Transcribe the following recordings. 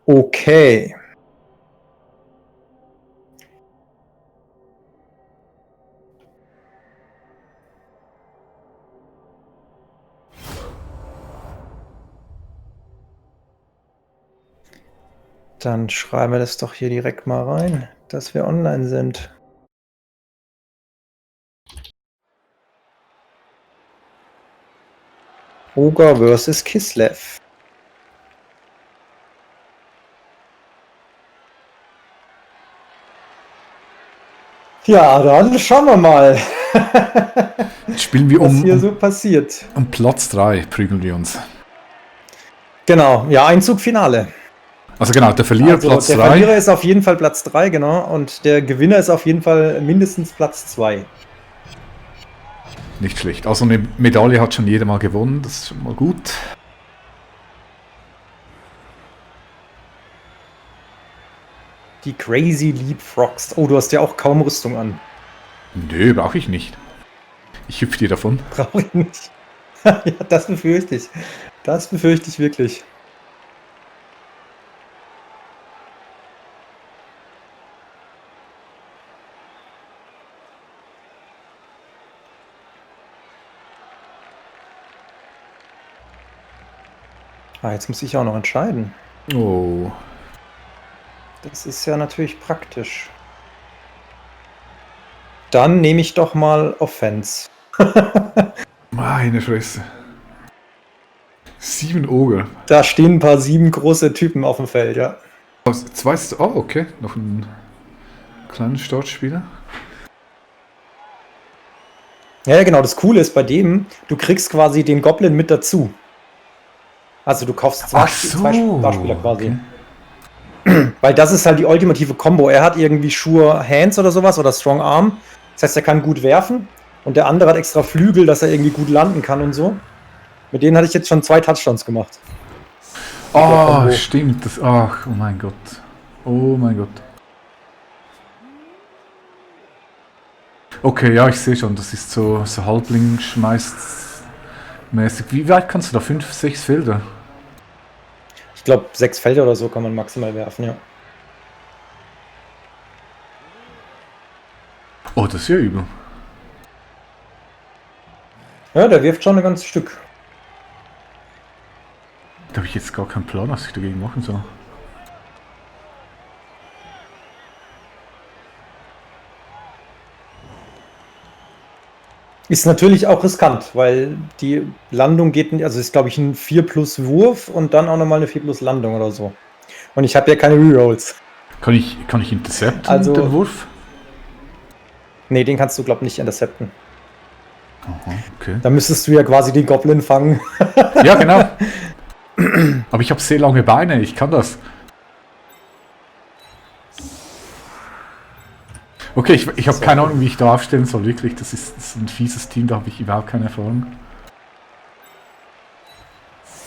Okay. Dann schreiben wir das doch hier direkt mal rein, dass wir online sind. Ogre versus Kislev. Ja, dann schauen wir mal. Jetzt spielen wir was hier so passiert. Um Platz 3 prügeln wir uns. Genau, ja, Einzug-Finale. Also genau, der Verlierer Also Platz 3. Der Verlierer ist auf jeden Fall Platz 3, genau. Und der Gewinner ist auf jeden Fall mindestens Platz 2. Nicht schlecht. Also eine Medaille hat schon jeder mal gewonnen, das ist schon mal gut. Die Crazy Leapfrogs. Oh, du hast ja auch kaum Rüstung an. Nö, brauche ich nicht. Ich hüpfe dir davon. Brauche ich nicht. Ja, das befürchte ich. Das befürchte ich wirklich. Ah, jetzt muss ich auch noch entscheiden. Oh. Das ist ja natürlich praktisch. Dann nehme ich doch mal Offense. Meine Fresse. 7 Ogre. Da stehen ein paar 7 große Typen auf dem Feld, ja. Oh, okay. Noch ein kleiner Startspieler. Ja, genau. Das Coole ist bei dem, du kriegst quasi den Goblin mit dazu. Also du kaufst zwei Starspieler quasi. Okay. Weil das ist halt die ultimative Combo. Er hat irgendwie Sure Hands oder sowas oder Strong Arm. Das heißt, er kann gut werfen. Und der andere hat extra Flügel, dass er irgendwie gut landen kann und so. Mit denen hatte ich jetzt schon 2 Touchdowns gemacht. Oh, stimmt. Ach, oh mein Gott. Oh mein Gott. Okay, ja, ich sehe schon. Das ist so Halbling-Schmeiß-mäßig. Wie weit kannst du da? 5, 6 Felder? Ich glaube, 6 Felder oder so kann man maximal werfen, ja. Oh, das ist ja übel. Ja, der wirft schon ein ganzes Stück. Da habe ich jetzt gar keinen Plan, was ich dagegen machen soll. Ist natürlich auch riskant, weil die Landung geht, also ist glaube ich ein 4+ Wurf und dann auch nochmal eine 4+ Landung oder so. Und ich habe ja keine Rerolls. Kann ich intercepten, also, den Wurf? Nee, den kannst du glaube ich nicht intercepten. Aha, okay. Da müsstest du ja quasi den Goblin fangen. Ja, genau. Aber ich habe sehr lange Beine, ich kann das. Okay, ich habe keine Ahnung, wie ich da aufstellen soll, wirklich. Das ist ein fieses Team, da habe ich überhaupt keine Erfahrung.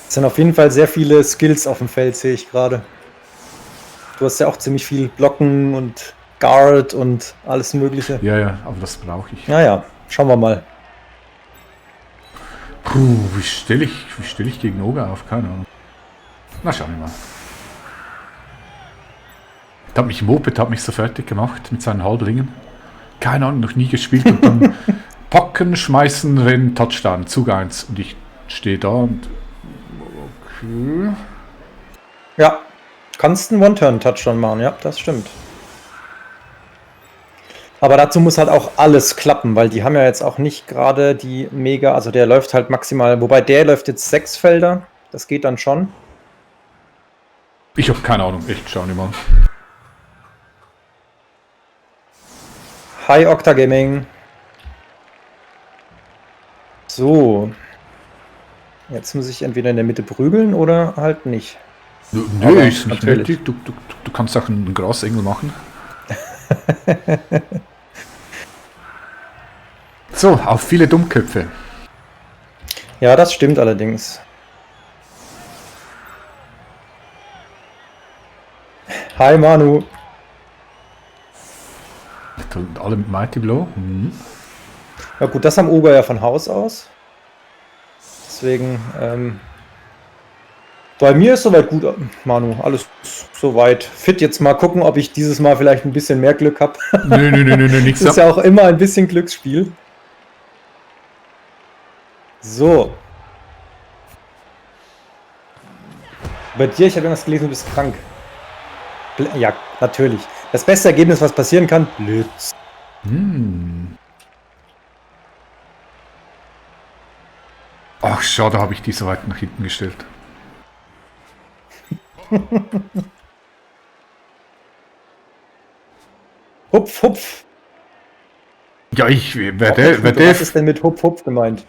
Es sind auf jeden Fall sehr viele Skills auf dem Feld, sehe ich gerade. Du hast ja auch ziemlich viel Blocken und Guard und alles Mögliche. Ja, aber das brauche ich. Naja, schauen wir mal. Puh, wie stelle ich gegen Ogre auf? Keine Ahnung. Na, schauen wir mal. Moped hat mich so fertig gemacht mit seinen Halblingen. Keine Ahnung, noch nie gespielt. Und dann packen, schmeißen, rennen, Touchdown, Zug 1. Und ich stehe da und... Okay. Ja, kannst einen One-Turn-Touchdown machen, ja, das stimmt. Aber dazu muss halt auch alles klappen, weil die haben ja jetzt auch nicht gerade die mega, also der läuft halt maximal, wobei der läuft jetzt 6 Felder, das geht dann schon. Ich habe keine Ahnung, echt, schau nicht mal. Hi Octagaming. So. Jetzt muss ich entweder in der Mitte prügeln oder halt nicht. Nö, ist nicht nötig. Du kannst auch einen Grasengel machen. So, auf viele Dummköpfe. Ja, das stimmt allerdings. Hi Manu. Alle mit Mighty Blow. Mhm. Ja gut, das haben Ogre ja von Haus aus. Deswegen Bei mir ist soweit gut, Manu. Alles soweit fit. Jetzt mal gucken, ob ich dieses Mal vielleicht ein bisschen mehr Glück habe. Nö, nix. Das ist ja auch immer ein bisschen Glücksspiel. So. Bei dir, ich habe irgendwas gelesen, du bist krank. Ja, natürlich. Das beste Ergebnis, was passieren kann, Blitz. Ach, schade, habe ich die so weit nach hinten gestellt. Hupf, hupf. Ja, Was ist denn mit hupf, hupf gemeint?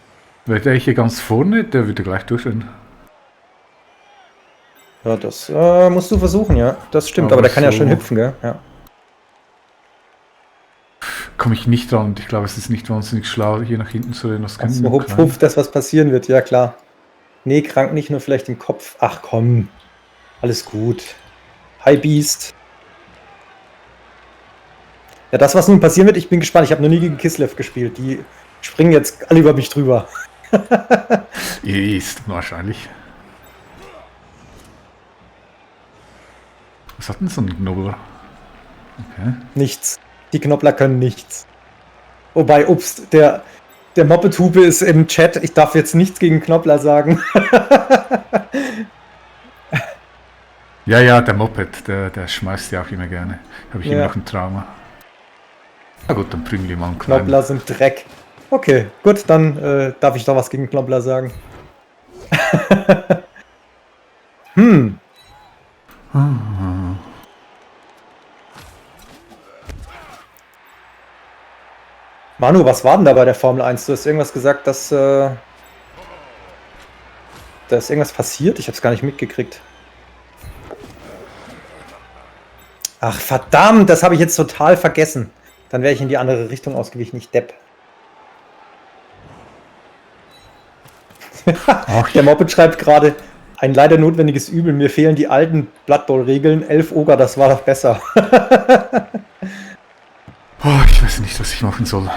Wäre der hier ganz vorne, der würde gleich durchrennen. Ja, das musst du versuchen, ja. Das stimmt, aber der kann ja schön hüpfen, gell? Ja. Komme ich nicht dran und ich glaube, es ist nicht wahnsinnig schlau, hier nach hinten zu rennen. Das kann Also hupf, hupf, das was passieren wird, ja klar. Nee, krank nicht, nur vielleicht im Kopf. Ach komm, alles gut. Hi Beast. Ja, das was nun passieren wird, ich bin gespannt. Ich habe noch nie gegen Kislev gespielt. Die springen jetzt alle über mich drüber. Ist wahrscheinlich. Was hat denn so ein Knobbler? Okay. Nichts. Die Knoppler können nichts. Wobei, ups, der Moppetube ist im Chat. Ich darf jetzt nichts gegen Knoppler sagen. Ja, der Moped, der schmeißt ja auch immer gerne. Habe ich immer noch ein Trauma. Na gut, dann prügeln wir mal einen kleinen. Knoppler sind Dreck. Okay, gut, dann darf ich doch was gegen Knoppler sagen. Manu, was war denn da bei der Formel 1? Du hast irgendwas gesagt, dass da ist irgendwas passiert? Ich habe es gar nicht mitgekriegt. Ach verdammt, das habe ich jetzt total vergessen. Dann wäre ich in die andere Richtung ausgewichen, nicht Depp. Der Moped schreibt gerade, ein leider notwendiges Übel, mir fehlen die alten Blood Bowl-Regeln. 11 Oger, das war doch besser. Oh, ich weiß nicht, was ich machen soll.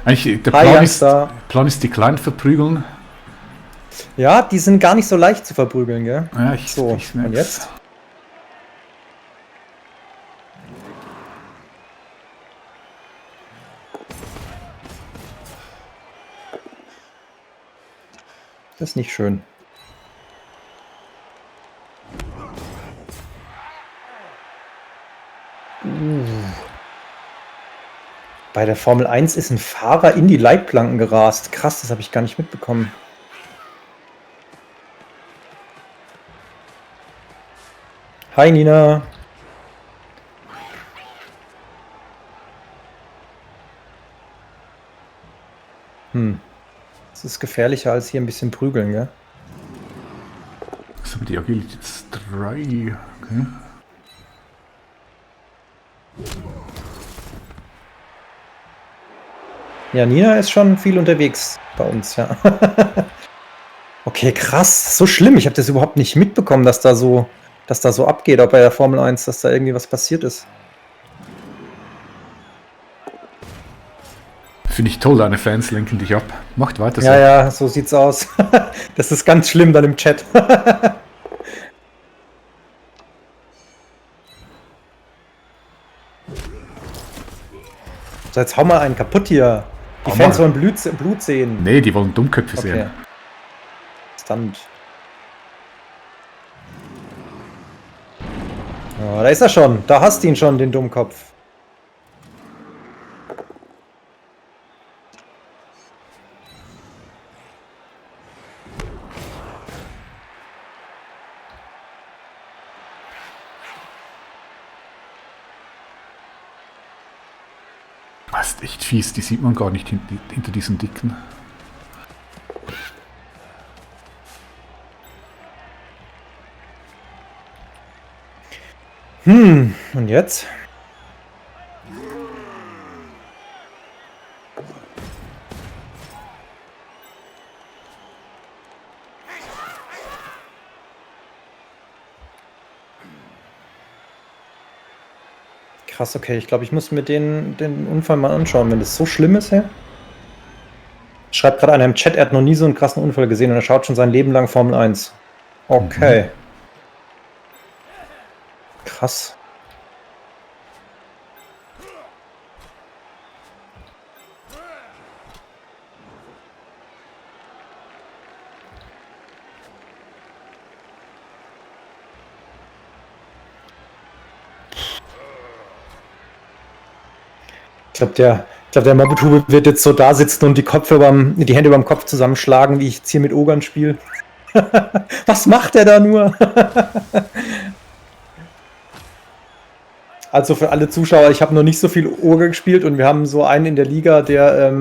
Eigentlich, der Plan ist die Kleinen verprügeln. Ja, die sind gar nicht so leicht zu verprügeln, gell? Ja, und jetzt? Das ist nicht schön. Bei der Formel 1 ist ein Fahrer in die Leitplanken gerast. Krass, das habe ich gar nicht mitbekommen. Hi Nina. Das ist gefährlicher als hier ein bisschen prügeln, gell? Was haben die Agility jetzt 3? Okay. Ja, Nina ist schon viel unterwegs bei uns, ja. Okay, krass, so schlimm. Ich habe das überhaupt nicht mitbekommen, dass da so abgeht, auch bei der Formel 1, dass da irgendwie was passiert ist. Finde ich toll, deine Fans lenken dich ab. Macht weiter so. Ja, so sieht's aus. Das ist ganz schlimm dann im Chat. So, jetzt hau mal einen kaputt hier. Die Fans wollen Blut sehen. Nee, die wollen Dummköpfe sehen. Stunt. Ja, da ist er schon. Da hast du ihn schon, den Dummkopf. Das ist echt fies, die sieht man gar nicht hinter diesen Dicken. Und jetzt? Krass, okay, ich glaube, ich muss mir den Unfall mal anschauen, wenn das so schlimm ist, ja? Schreibt gerade einer im Chat, er hat noch nie so einen krassen Unfall gesehen und er schaut schon sein Leben lang Formel 1. Okay. Krass. Ich glaube, der Mobetube wird jetzt so da sitzen und die Hände überm Kopf zusammenschlagen, wie ich jetzt hier mit Ogern spiele. Was macht der da nur? Also für alle Zuschauer, ich habe noch nicht so viel Oger gespielt und wir haben so einen in der Liga, der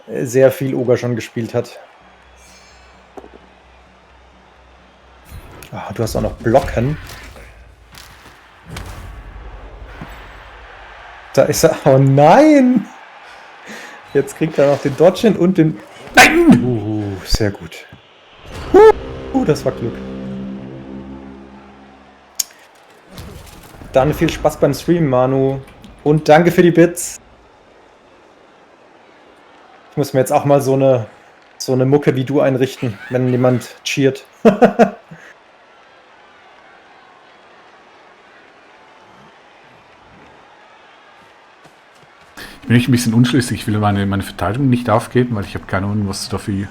sehr viel Oger schon gespielt hat. Ah, du hast auch noch Blocken. Da ist er. Oh nein! Jetzt kriegt er noch den Dodge hin und den... Nein! Sehr gut. Das war Glück. Dann viel Spaß beim Stream, Manu. Und danke für die Bits. Ich muss mir jetzt auch mal so eine Mucke wie du einrichten, wenn jemand cheert. Bin ich ein bisschen unschlüssig. Ich will meine Verteidigung nicht aufgeben, weil ich habe keine Ahnung, was du da für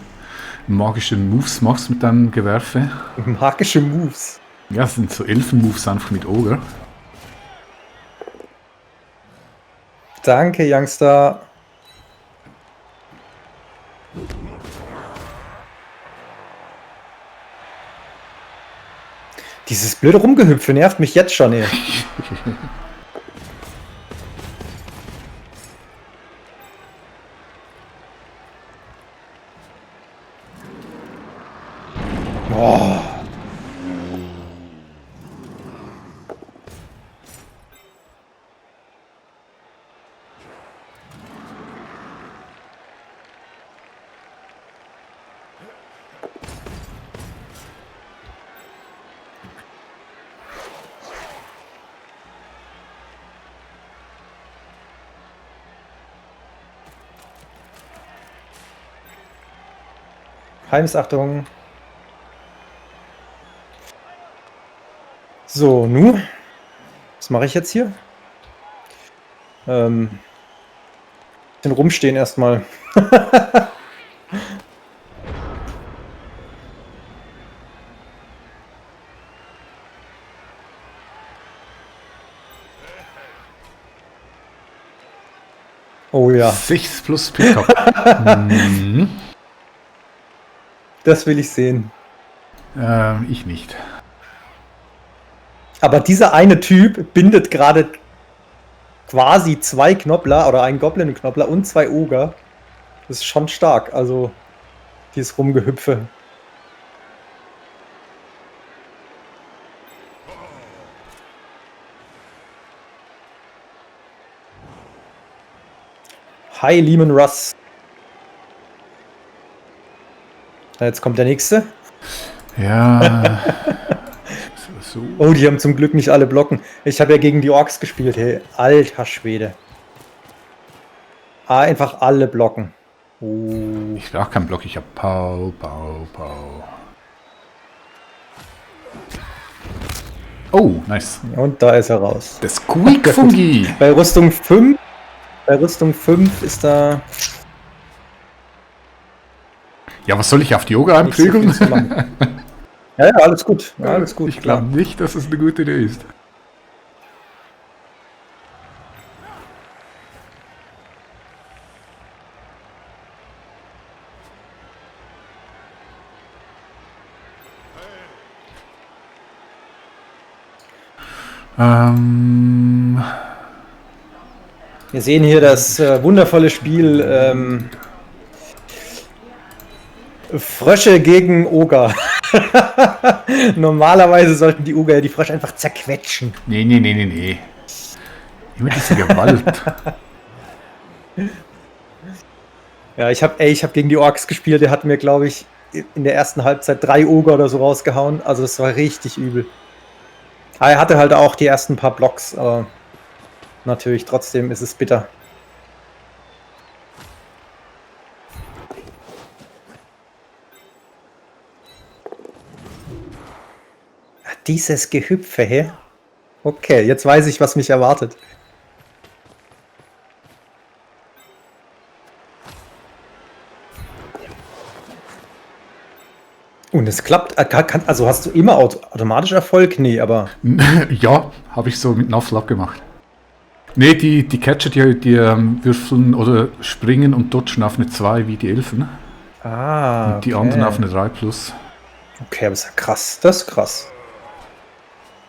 magische Moves machst mit deinem Gewerfe. Magische Moves? Ja, das sind so Elfen-Moves einfach mit Oger. Danke, Youngster. Dieses blöde Rumgehüpfe nervt mich jetzt schon, ey. Oh. Heimsachtung. So, nu. Was mache ich jetzt hier? Den rumstehen erstmal. Oh ja. 6 plus Pickup. Das will ich sehen. Ich nicht. Aber dieser eine Typ bindet gerade quasi 2 Knoppler oder einen Goblin-Knoppler und 2 Oger. Das ist schon stark, also dieses Rumgehüpfe. Hi, Lehman Russ. Jetzt kommt der nächste. Ja. So. Oh, die haben zum Glück nicht alle blocken. Ich habe ja gegen die Orks gespielt, hey. Alter Schwede. Einfach alle blocken. Oh. Ich will auch keinen Block, ich habe Pau, Pau, Pau. Oh, nice. Und da ist er raus. Das Quick-Fungi. Bei Rüstung 5. Bei Rüstung 5 ist da... Ja, was soll ich auf die Yoga einprügeln? So ja, alles gut. Ja, alles gut. Ich glaube nicht, dass es eine gute Idee ist. Wir sehen hier das wundervolle Spiel Frösche gegen Oger. Normalerweise sollten die Oger ja die Frösche einfach zerquetschen. Nee. Immer diese Gewalt. Ja, ich hab gegen die Orks gespielt. Der hat mir, glaube ich, in der ersten Halbzeit 3 Oger oder so rausgehauen. Also das war richtig übel. Aber er hatte halt auch die ersten paar Blocks. Aber natürlich, trotzdem ist es bitter. dieses Gehüpfe, hä? Okay, jetzt weiß ich, was mich erwartet. Und es klappt, also hast du immer automatisch Erfolg? Nee, aber... Ja, habe ich so mit Nuffle abgemacht. Nee, die Catcher, die würfeln oder springen und dodgen auf eine 2 wie die Elfen. Ah, und die anderen auf eine 3+. Okay, aber ist ja krass. Das ist krass.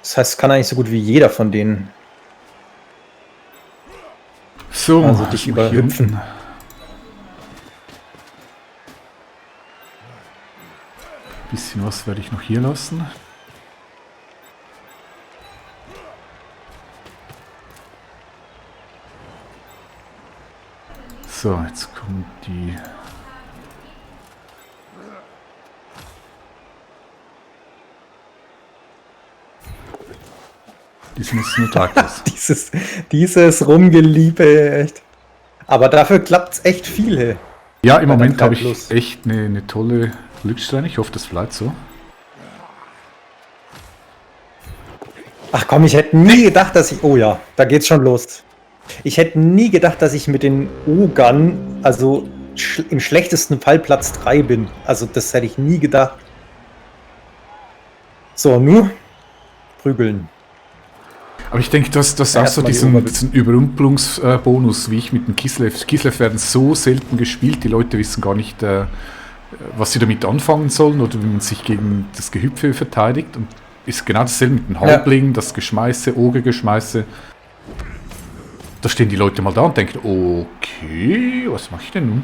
Das heißt, kann eigentlich so gut wie jeder von denen. So, also dich überhüpfen. Bisschen was werde ich noch hier lassen. So, jetzt kommt die... Die sind jetzt nur taktlos. dieses Rumgeliebe, echt. Aber dafür klappt es echt viel, hey. Ja, im Moment habe ich echt eine tolle Glückssträhne. Ich hoffe, das bleibt so. Ach komm, ich hätte nie gedacht, dass ich... Oh ja, da geht's schon los. Ich hätte nie gedacht, dass ich mit den Ogern, also im schlechtesten Fall Platz 3 bin. Also das hätte ich nie gedacht. So, nur prügeln. Aber ich denke, das auch so diesen Überrumpelungsbonus, wie ich mit dem Kislev. Kislev werden so selten gespielt, die Leute wissen gar nicht, was sie damit anfangen sollen oder wie man sich gegen das Gehüpfe verteidigt. Und ist genau dasselbe mit den Halblingen, das Geschmeiße, Ogergeschmeiße. Da stehen die Leute mal da und denken, okay, was mache ich denn nun?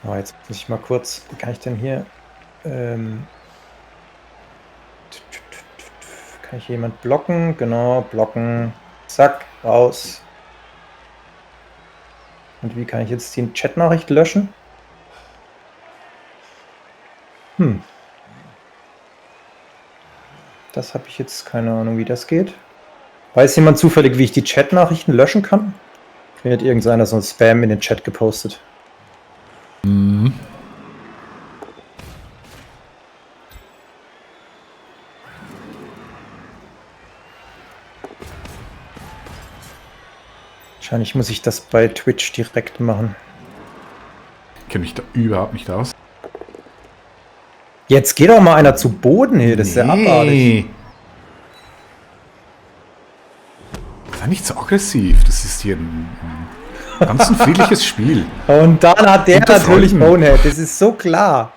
Oh, jetzt muss ich mal kurz, wie kann ich denn hier, kann ich jemand blocken? Genau, blocken, zack, raus. Und wie kann ich jetzt die Chatnachricht löschen? Das habe ich jetzt keine Ahnung, wie das geht. Weiß jemand zufällig, wie ich die Chatnachrichten löschen kann? Mir hat irgendeiner so ein Spam in den Chat gepostet. Mhm. Wahrscheinlich muss ich das bei Twitch direkt machen. Ich kenne mich da überhaupt nicht aus. Jetzt geht doch mal einer zu Boden hier, das ist ja abartig. Sei nicht so aggressiv, das ist hier ein ganz ein friedliches Spiel. Und dann hat der natürlich Bonehead, das ist so klar.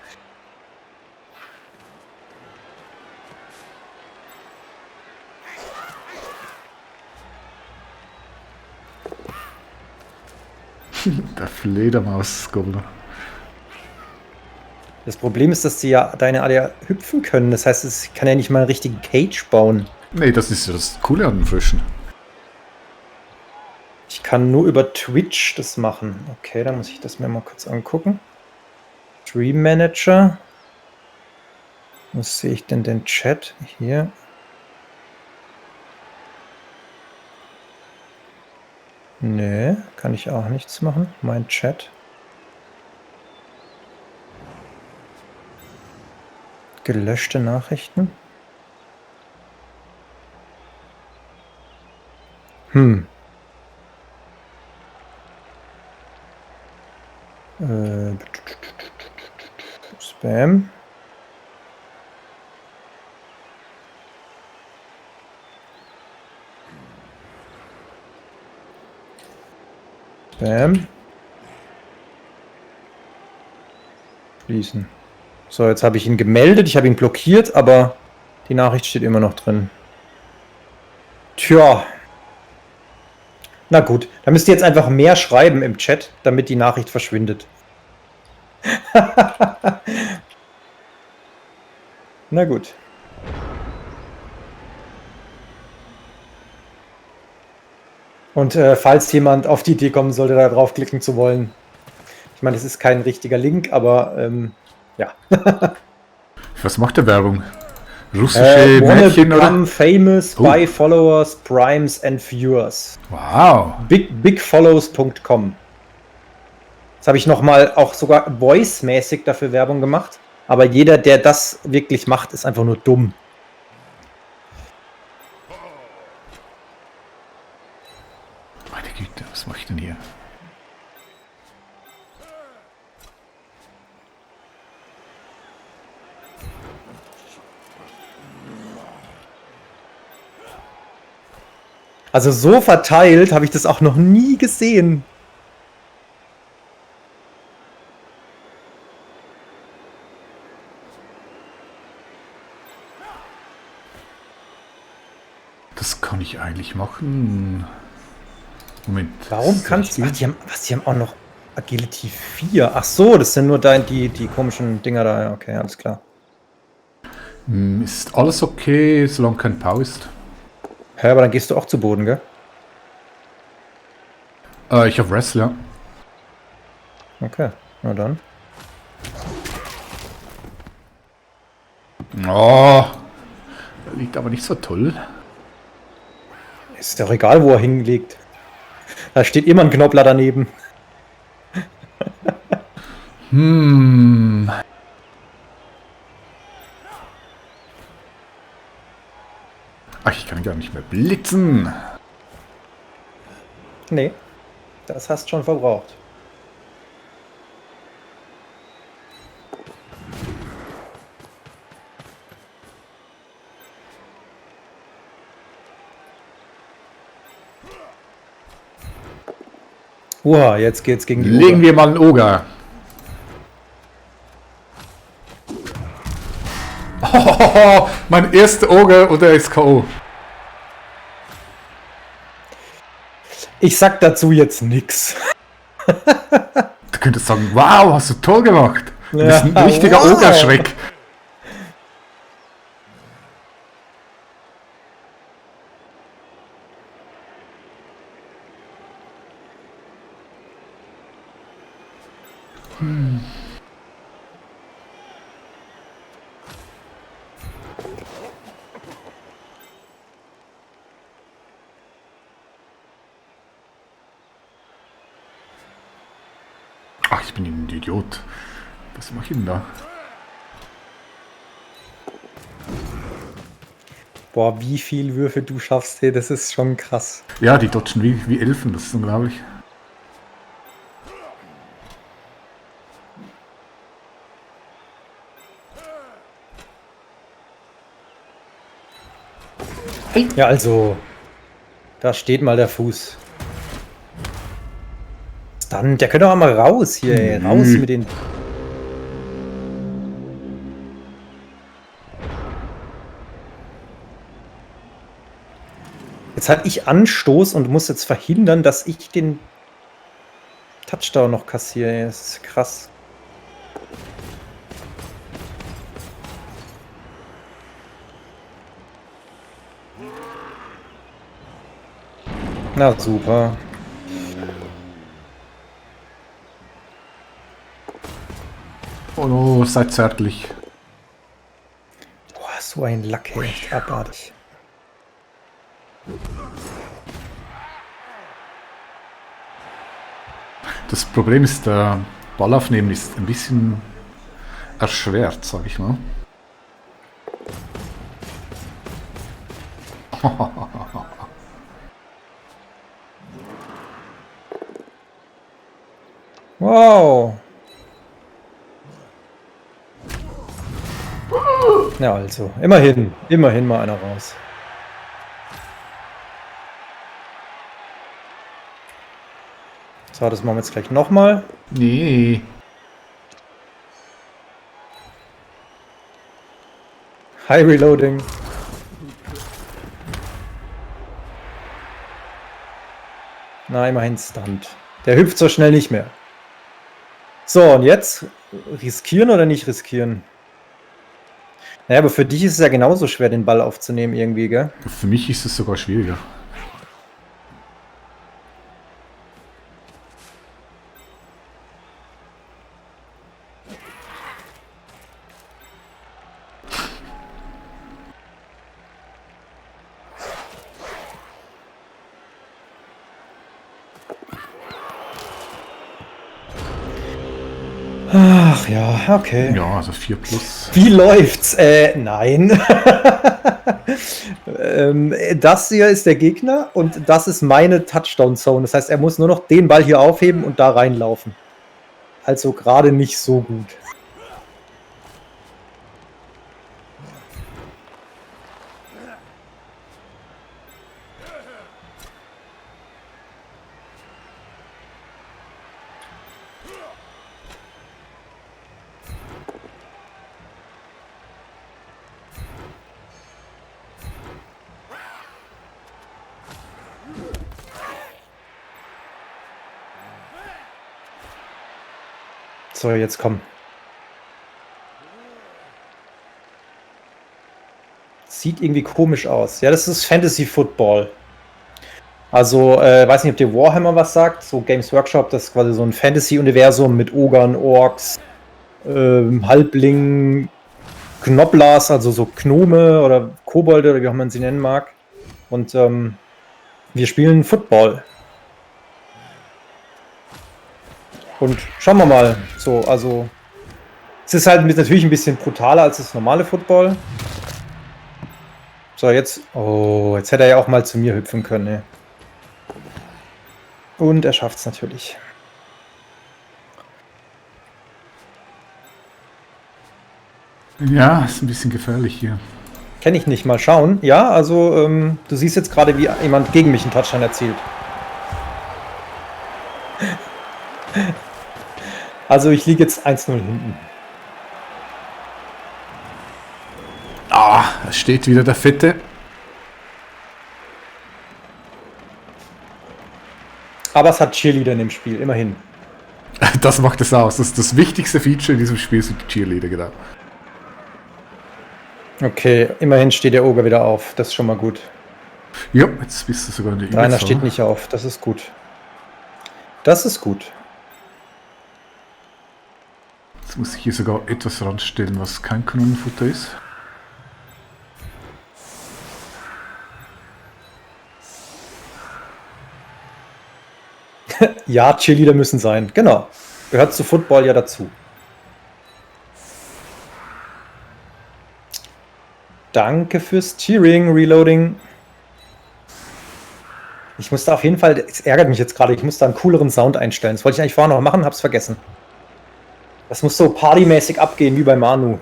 Der Fledermaus-Gobbler. Das Problem ist, dass die ja deine alle hüpfen können. Das heißt, es kann ja nicht mal einen richtigen Cage bauen. Nee, das ist ja das Coole an den Frischen. Ich kann nur über Twitch das machen. Okay, dann muss ich das mir mal kurz angucken. Stream Manager. Wo sehe ich denn den Chat? Hier. Nee, kann ich auch nichts machen. Mein Chat. Gelöschte Nachrichten. Spam. Spam. Schließen. So, jetzt habe ich ihn gemeldet, ich habe ihn blockiert, aber die Nachricht steht immer noch drin. Tja. Na gut, dann müsst ihr jetzt einfach mehr schreiben im Chat, damit die Nachricht verschwindet. Na gut. Und falls jemand auf die Idee kommen sollte, da draufklicken zu wollen. Ich meine, das ist kein richtiger Link, aber ja. Was macht der Werbung? Russische Mädchen oder? Famous by followers, primes and viewers. Wow. Bigfollows.com. Jetzt habe ich nochmal auch sogar voice-mäßig dafür Werbung gemacht. Aber jeder, der das wirklich macht, ist einfach nur dumm. Meine Güte, was mache ich denn hier? Also so verteilt habe ich das auch noch nie gesehen. Das kann ich eigentlich machen. Moment. Warum kannst du... Ach, die haben auch noch Agility 4. Ach so, das sind nur die komischen Dinger da. Okay, alles klar. Ist alles okay, solange kein Pau ist? Hä, aber dann gehst du auch zu Boden, gell? Ich habe Wrestle, ja. Okay, na dann. Oh, liegt aber nicht so toll. Ist doch egal, wo er hinlegt. Da steht immer ein Knoppler daneben. Ach, ich kann gar nicht mehr blitzen. Nee, das hast schon verbraucht. Oha, jetzt geht's gegen die Legen wir mal einen Oger. Oh, mein erster Oger und er ist K.O. Ich sag dazu jetzt nix. Du könntest sagen, wow, hast du toll gemacht. Du bist ein Ja, richtiger wow. Ogerschreck. Ach, ich bin ein Idiot. Was mache ich denn da? Boah, wie viel Würfe du schaffst, hey, das ist schon krass. Ja, die dodgen wie Elfen, das ist unglaublich. Ja, also, da steht mal der Fuß. Dann, der könnte auch mal raus hier, ey. Raus mit den... Jetzt hatte ich Anstoß und muss jetzt verhindern, dass ich den Touchdown noch kassiere. ey. Das ist krass. Na super. Oh, seid zärtlich. Boah, so ein Lack, ey. Echt abartig. Das Problem ist, der Ball aufnehmen ist ein bisschen erschwert, sag ich mal. Wow. Ja, also, immerhin mal einer raus. So, das machen wir jetzt gleich nochmal. Nee. High Reloading. Na, immerhin Stunt. Der hüpft so schnell nicht mehr. So, und jetzt riskieren oder nicht riskieren? Naja, aber für dich ist es ja genauso schwer, den Ball aufzunehmen irgendwie, gell? Für mich ist es sogar schwieriger. Ach ja, okay. Ja, also 4+. Wie läuft's? Nein. Das hier ist der Gegner und das ist meine Touchdown-Zone. Das heißt, er muss nur noch den Ball hier aufheben und da reinlaufen. Also gerade nicht so gut. So, jetzt komm. Sieht irgendwie komisch aus. Ja, das ist Fantasy Football. Also, weiß nicht, ob dir Warhammer was sagt. So Games Workshop, das ist quasi so ein Fantasy-Universum mit Ogern, Orks, Halblingen, Knoblars, also so Gnome oder Kobolde oder wie auch man sie nennen mag. Und wir spielen Football. Und schauen wir mal. So, also es ist halt natürlich ein bisschen brutaler als das normale Football. So, jetzt. Oh, jetzt hätte er ja auch mal zu mir hüpfen können. Ne? Und er schafft es natürlich. Ja, ist ein bisschen gefährlich hier. Kenne ich nicht. Mal schauen. Ja, also du siehst jetzt gerade, wie jemand gegen mich einen Touchdown erzielt. Also ich liege jetzt 1-0 hinten. Ah, da steht wieder der Fette. Aber es hat Cheerleader in dem Spiel, immerhin. Das macht es aus. Das ist das wichtigste Feature in diesem Spiel, sind die Cheerleader, genau. Okay, immerhin steht der Oger wieder auf. Das ist schon mal gut. Ja, jetzt bist du sogar in der Überzahl. Einer steht nicht auf. Das ist gut. Das ist gut. Jetzt muss ich hier sogar etwas ranstellen, was kein Kanonenfutter ist. Ja, Cheerleader müssen sein. Genau. Gehört zu Football ja dazu. Danke fürs Cheering, Reloading. Ich muss da auf jeden Fall, es ärgert mich jetzt gerade, ich muss da einen cooleren Sound einstellen. Das wollte ich eigentlich vorher noch machen, hab's vergessen. Das muss so partymäßig abgehen wie bei Manu.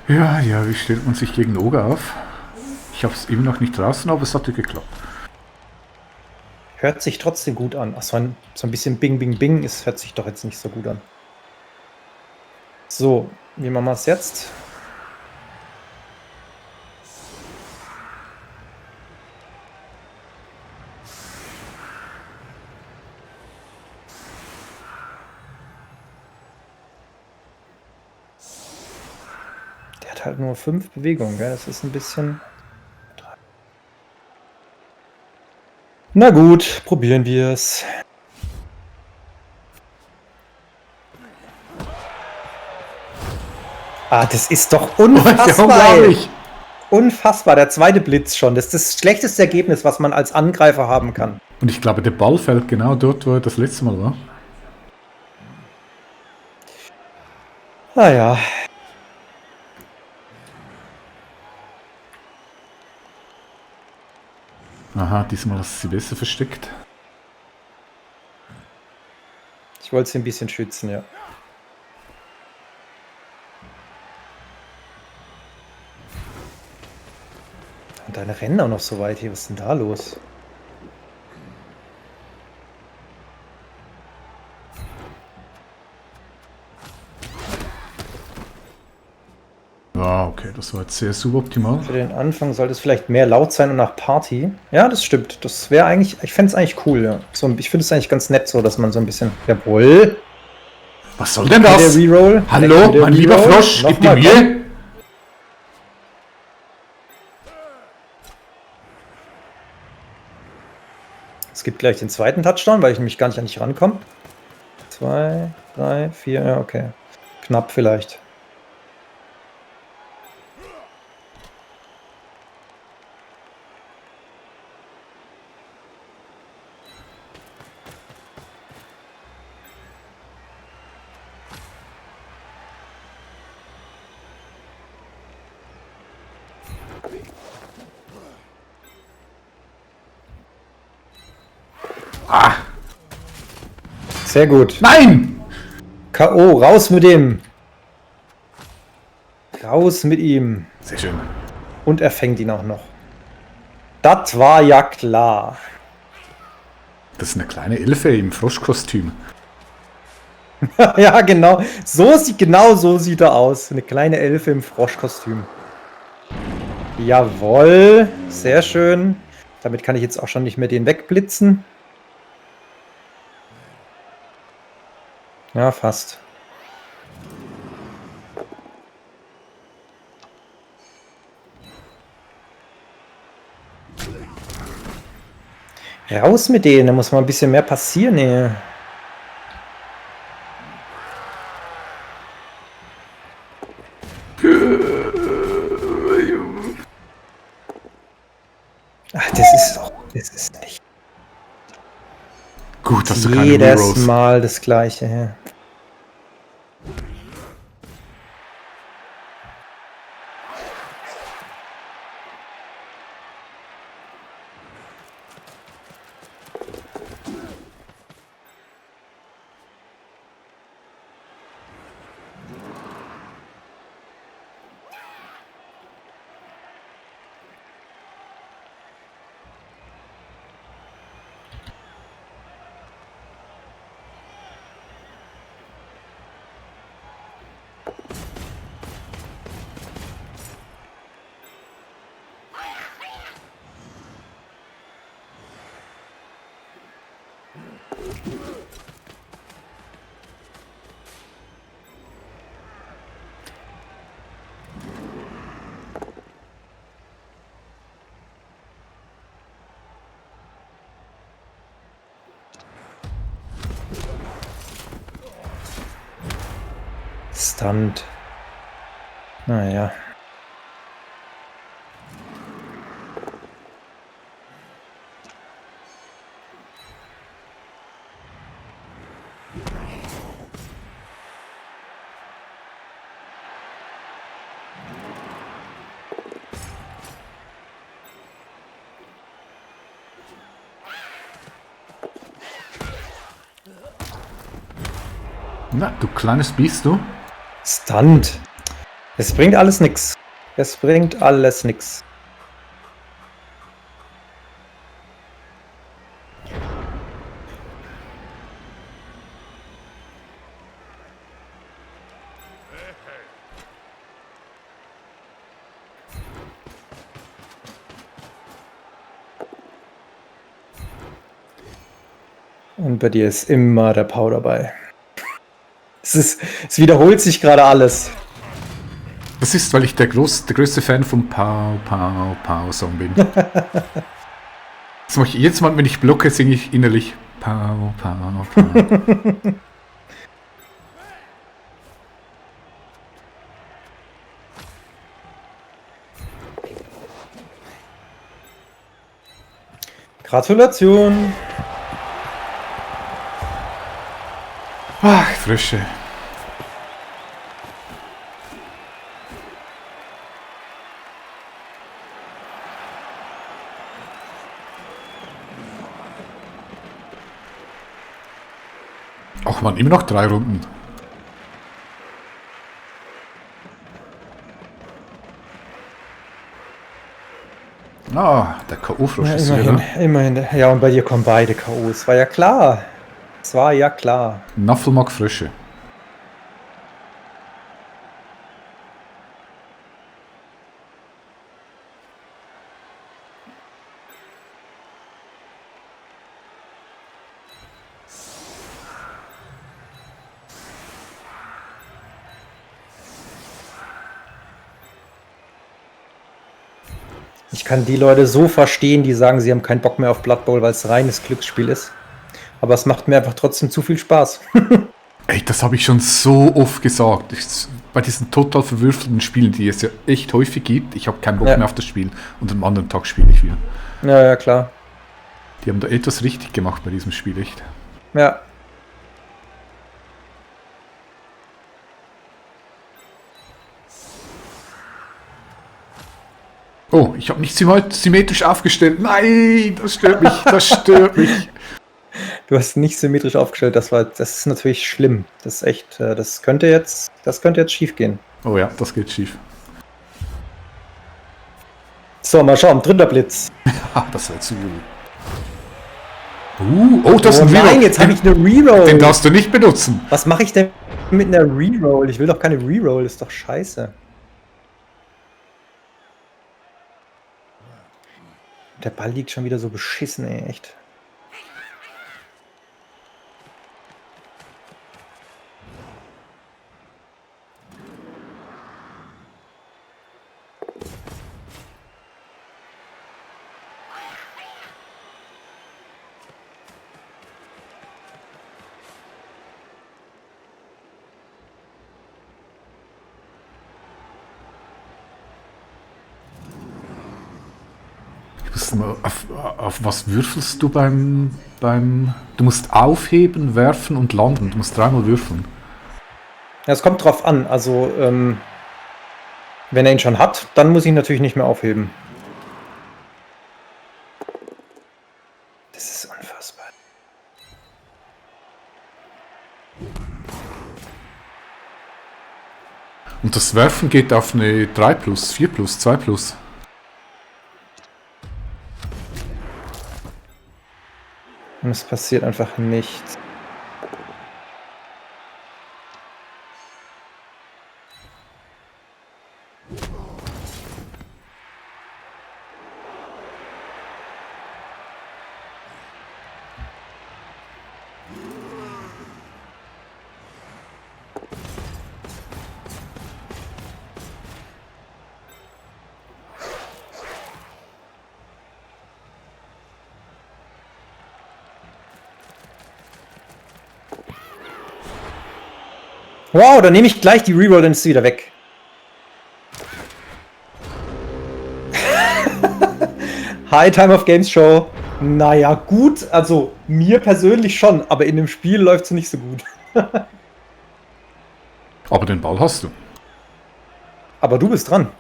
Ja, ja, wie stellt man sich gegen Oger auf? Ich habe es immer noch nicht draußen, aber es hatte geklappt. Hört sich trotzdem gut an. Ach, so ein bisschen Bing, Bing, Bing hört sich doch jetzt nicht so gut an. So, wie machen wir es jetzt? Der hat halt nur 5 Bewegungen, gell? Das ist ein bisschen... Na gut, probieren wir es. Ah, das ist doch unfassbar. Unfassbar, der zweite Blitz schon. Das ist das schlechteste Ergebnis, was man als Angreifer haben kann. Und ich glaube, der Ball fällt genau dort, wo er das letzte Mal war. Ah ja. Aha, diesmal ist sie besser versteckt. Ich wollte sie ein bisschen schützen, ja. Und deine rennen auch noch so weit hier. Was ist denn da los? Ja, okay, das war jetzt sehr suboptimal. Für den Anfang sollte es vielleicht mehr laut sein und nach Party. Ja, das stimmt. Das wäre eigentlich, ich fände es eigentlich cool, ja. So, ich finde es eigentlich ganz nett so, dass man so ein bisschen... Jawohl. Was soll denn das? Der Reroll. Hallo, mein lieber Frosch, gib dir Mühe. Es gibt gleich den zweiten Touchdown, weil ich nämlich gar nicht an dich rankomme. 2, 3, 4, ja, okay. Knapp vielleicht. Ah! Sehr gut. Nein! K.O. Raus mit dem. Raus mit ihm. Sehr schön. Und er fängt ihn auch noch. Das war ja klar. Das ist eine kleine Elfe im Froschkostüm. Ja, genau. Genau so sieht er aus. Eine kleine Elfe im Froschkostüm. Jawohl. Sehr schön. Damit kann ich jetzt auch schon nicht mehr den wegblitzen. Ja, fast. Raus mit denen, da muss mal ein bisschen mehr passieren, ey. Ach, das ist nicht. Gut, dass du keine Jedes Rerolls. Mal das Gleiche, ja. Stunt. Naja. Na, du kleines Biest, du. Stunt. Es bringt alles nix. Es bringt alles nix. Und bei dir ist immer der Pau dabei. Es wiederholt sich gerade alles. Das ist, weil ich der größte Fan vom Pow, Pow, Pow Song bin. Das mache ich jedes Mal, wenn ich blocke, singe ich innerlich Pow, Pow, Pow. Gratulation. Ach, Frösche. Ach man, immer noch 3 Runden. Ah, der K.O.-Frosch Ja, ist immerhin, wieder. immerhin. Ja, und bei dir kommen beide K.O.s. War ja klar. Es war ja klar. Naffel mag Frösche. Ich kann die Leute so verstehen, die sagen, sie haben keinen Bock mehr auf Blood Bowl, weil es reines Glücksspiel ist. Aber es macht mir einfach trotzdem zu viel Spaß. Ey, das habe ich schon so oft gesagt. Bei diesen total verwürfelten Spielen, die es ja echt häufig gibt, ich habe keinen Bock mehr auf das Spiel und am anderen Tag spiele ich wieder. Ja, ja, klar. Die haben da etwas richtig gemacht bei diesem Spiel, echt. Ja. Oh, ich habe nicht symmetrisch aufgestellt. Nein, das stört mich, das stört mich. Du hast nicht symmetrisch aufgestellt, das ist natürlich schlimm. Das ist echt, das könnte jetzt schief gehen. Oh ja, das geht schief. So, mal schauen, dritter Blitz. Das wäre zu. Oh, das ist ein Reroll. Nein, jetzt habe Den- ich eine Reroll. Den darfst du nicht benutzen. Was mache ich denn mit einer Reroll? Ich will doch keine Reroll, ist doch scheiße. Der Ball liegt schon wieder so beschissen, ey, echt. Auf was würfelst du beim... Du musst aufheben, werfen und landen. Du musst dreimal würfeln. Ja, es kommt drauf an, also, wenn er ihn schon hat, dann muss ich ihn natürlich nicht mehr aufheben. Das ist unfassbar. Und das Werfen geht auf eine 3 plus, 4 plus, 2 plus. Und es passiert einfach nichts. Wow, dann nehme ich gleich die Reroll, dann ist sie wieder weg. High Time of Games Show. Naja, gut, also mir persönlich schon, aber in dem Spiel läuft es nicht so gut. Aber den Ball hast du. Aber du bist dran.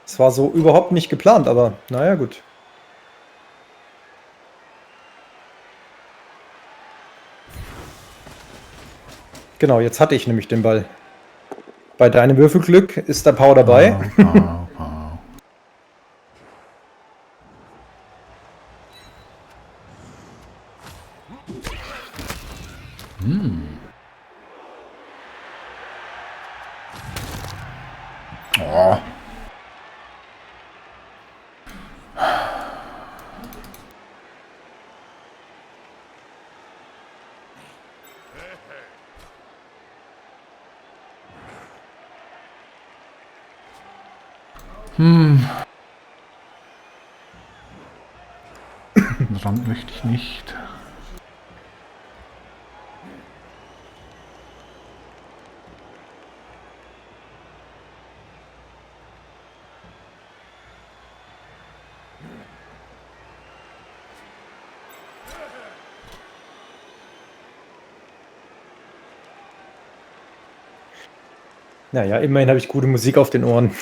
Es war so überhaupt nicht geplant, aber naja, gut. Genau, jetzt hatte ich nämlich den Ball. Bei deinem Würfelglück ist der Power dabei. Oh. Rand möchte ich nicht. Naja, immerhin habe ich gute Musik auf den Ohren.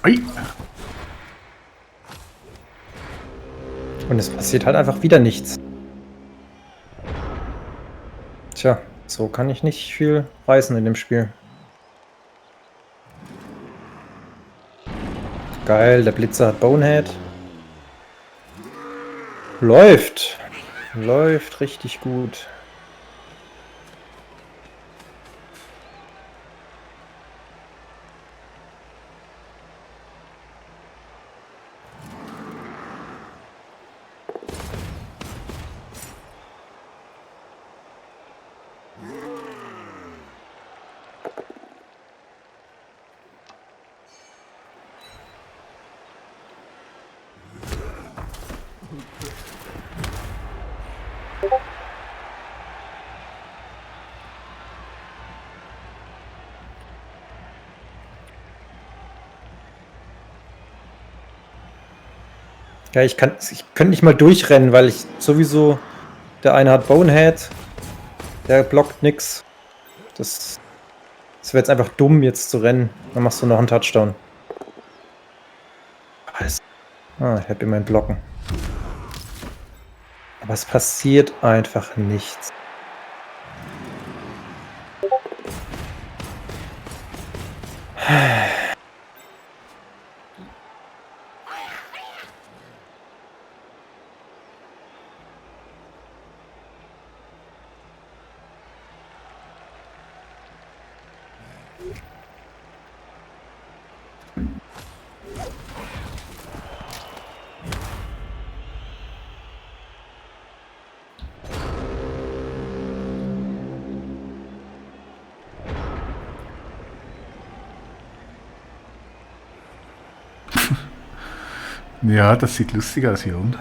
Ui. Und es passiert halt einfach wieder nichts. Tja, so kann ich nicht viel reißen in dem Spiel. Geil, der Blitzer hat Bonehead. Läuft. Läuft richtig gut. Ja, ich könnte nicht mal durchrennen, weil ich sowieso... Der eine hat Bonehead. Der blockt nix. Das wäre jetzt einfach dumm, jetzt zu rennen. Dann machst du noch einen Touchdown. Was? Ah, ich habe immerhin blocken. Aber es passiert einfach nichts. Ja, das sieht lustig aus hier unten.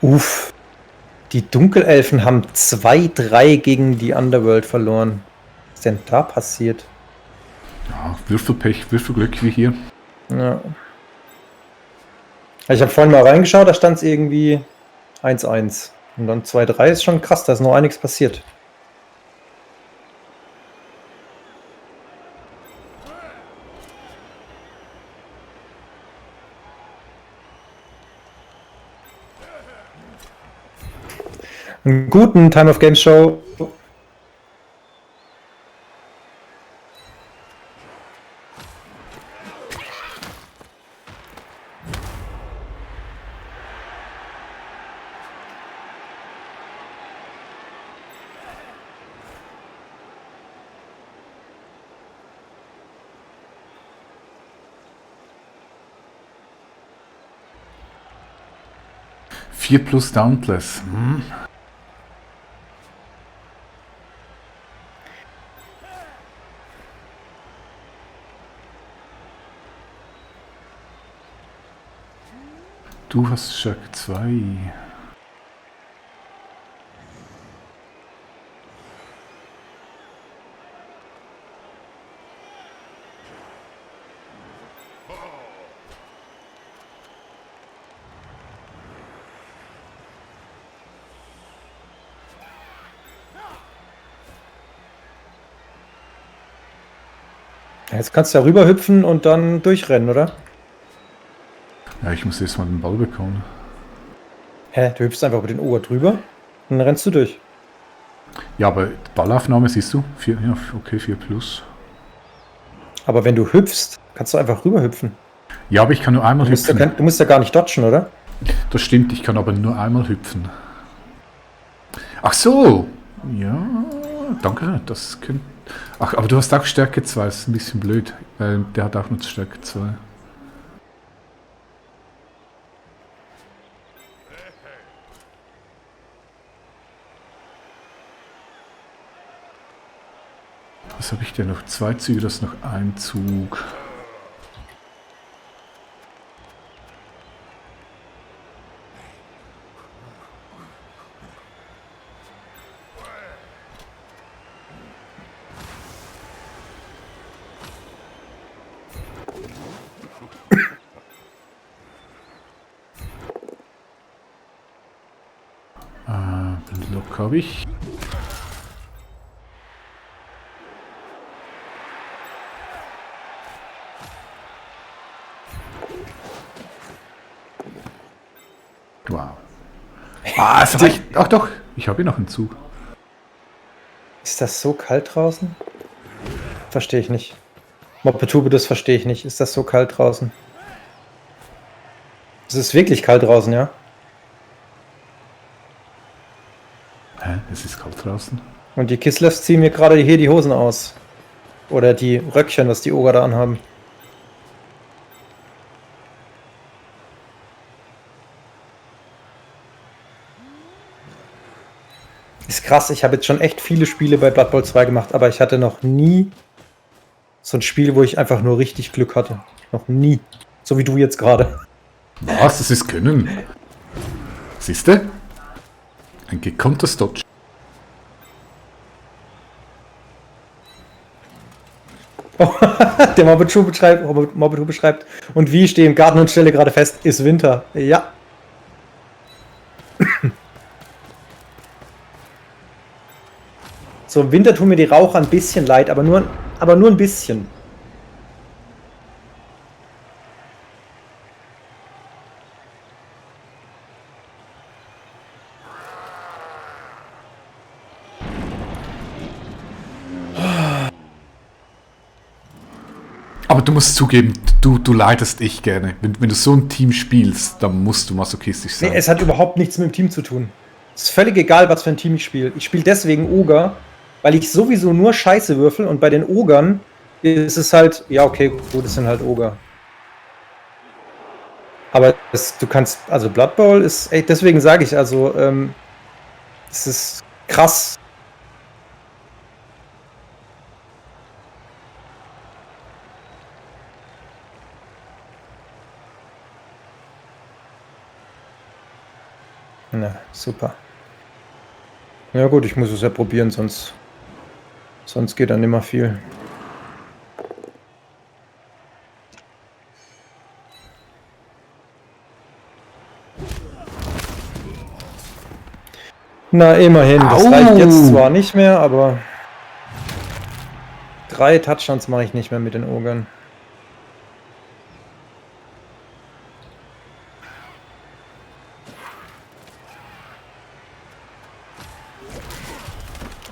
Uff. Die Dunkelelfen haben 2-3 gegen die Underworld verloren. Was ist denn da passiert? Ja, Würfelpech, Würfelglück wie hier. Ja. Ich habe vorhin mal reingeschaut, da stand es irgendwie 1-1. Und dann 2-3 ist schon krass, da ist noch einiges passiert. Einen guten Time of Game Show. Vier plus Dauntless. Hm. Du hast Stärke 2. Jetzt kannst du ja rüber hüpfen und dann durchrennen, oder? Ja, ich muss erst mal den Ball bekommen. Hä? Du hüpfst einfach über den Ohr drüber und dann rennst du durch. Ja, aber Ballaufnahme siehst du? 4, ja, okay, 4 plus. Aber wenn du hüpfst, kannst du einfach rüber hüpfen. Ja, aber ich kann nur einmal hüpfen. Du musst ja gar nicht dodgen, oder? Das stimmt, ich kann aber nur einmal hüpfen. Ach so! Ja, danke, das könnte... Ach, aber du hast auch Stärke 2, das ist ein bisschen blöd. Der hat auch nur Stärke 2. Was habe ich denn noch? 2 Züge, das ist noch ein Zug. Block habe ich. Wow. Ah, es reicht. Ach doch, ich habe hier noch einen Zug. Ist das so kalt draußen? Verstehe ich nicht. Mopetube, das verstehe ich nicht. Ist das so kalt draußen? Es ist wirklich kalt draußen, ja? Hä? Es ist kalt draußen. Und die Kislevs ziehen mir gerade hier die Hosen aus. Oder die Röckchen, was die Oger da anhaben. Ist krass, ich habe jetzt schon echt viele Spiele bei Blood Bowl 2 gemacht, aber ich hatte noch nie so ein Spiel, wo ich einfach nur richtig Glück hatte. Noch nie. So wie du jetzt gerade. Was? Das ist Können. Siehst du? Ein gekonntes Dodge. Der Mopetube beschreibt. Und wie, ich stehe im Garten und stelle gerade fest, ist Winter. Ja. So, im Winter tun mir die Raucher ein bisschen leid, aber nur ein bisschen. Aber du musst zugeben, du leidest echt gerne. Wenn du so ein Team spielst, dann musst du masochistisch sein. Nee, es hat überhaupt nichts mit dem Team zu tun. Es ist völlig egal, was für ein Team ich spiele. Ich spiele deswegen Oger, weil ich sowieso nur Scheiße würfel und bei den Ogern ist es halt, ja okay, gut, es sind halt Oger. Aber du kannst, also Blood Bowl ist, ey, deswegen sage ich, also, es ist krass. Na, super. Ja gut, ich muss es ja probieren, sonst geht dann immer viel. Na, immerhin. Das reicht jetzt zwar nicht mehr, aber 3 Touchdowns mache ich nicht mehr mit den Ogern.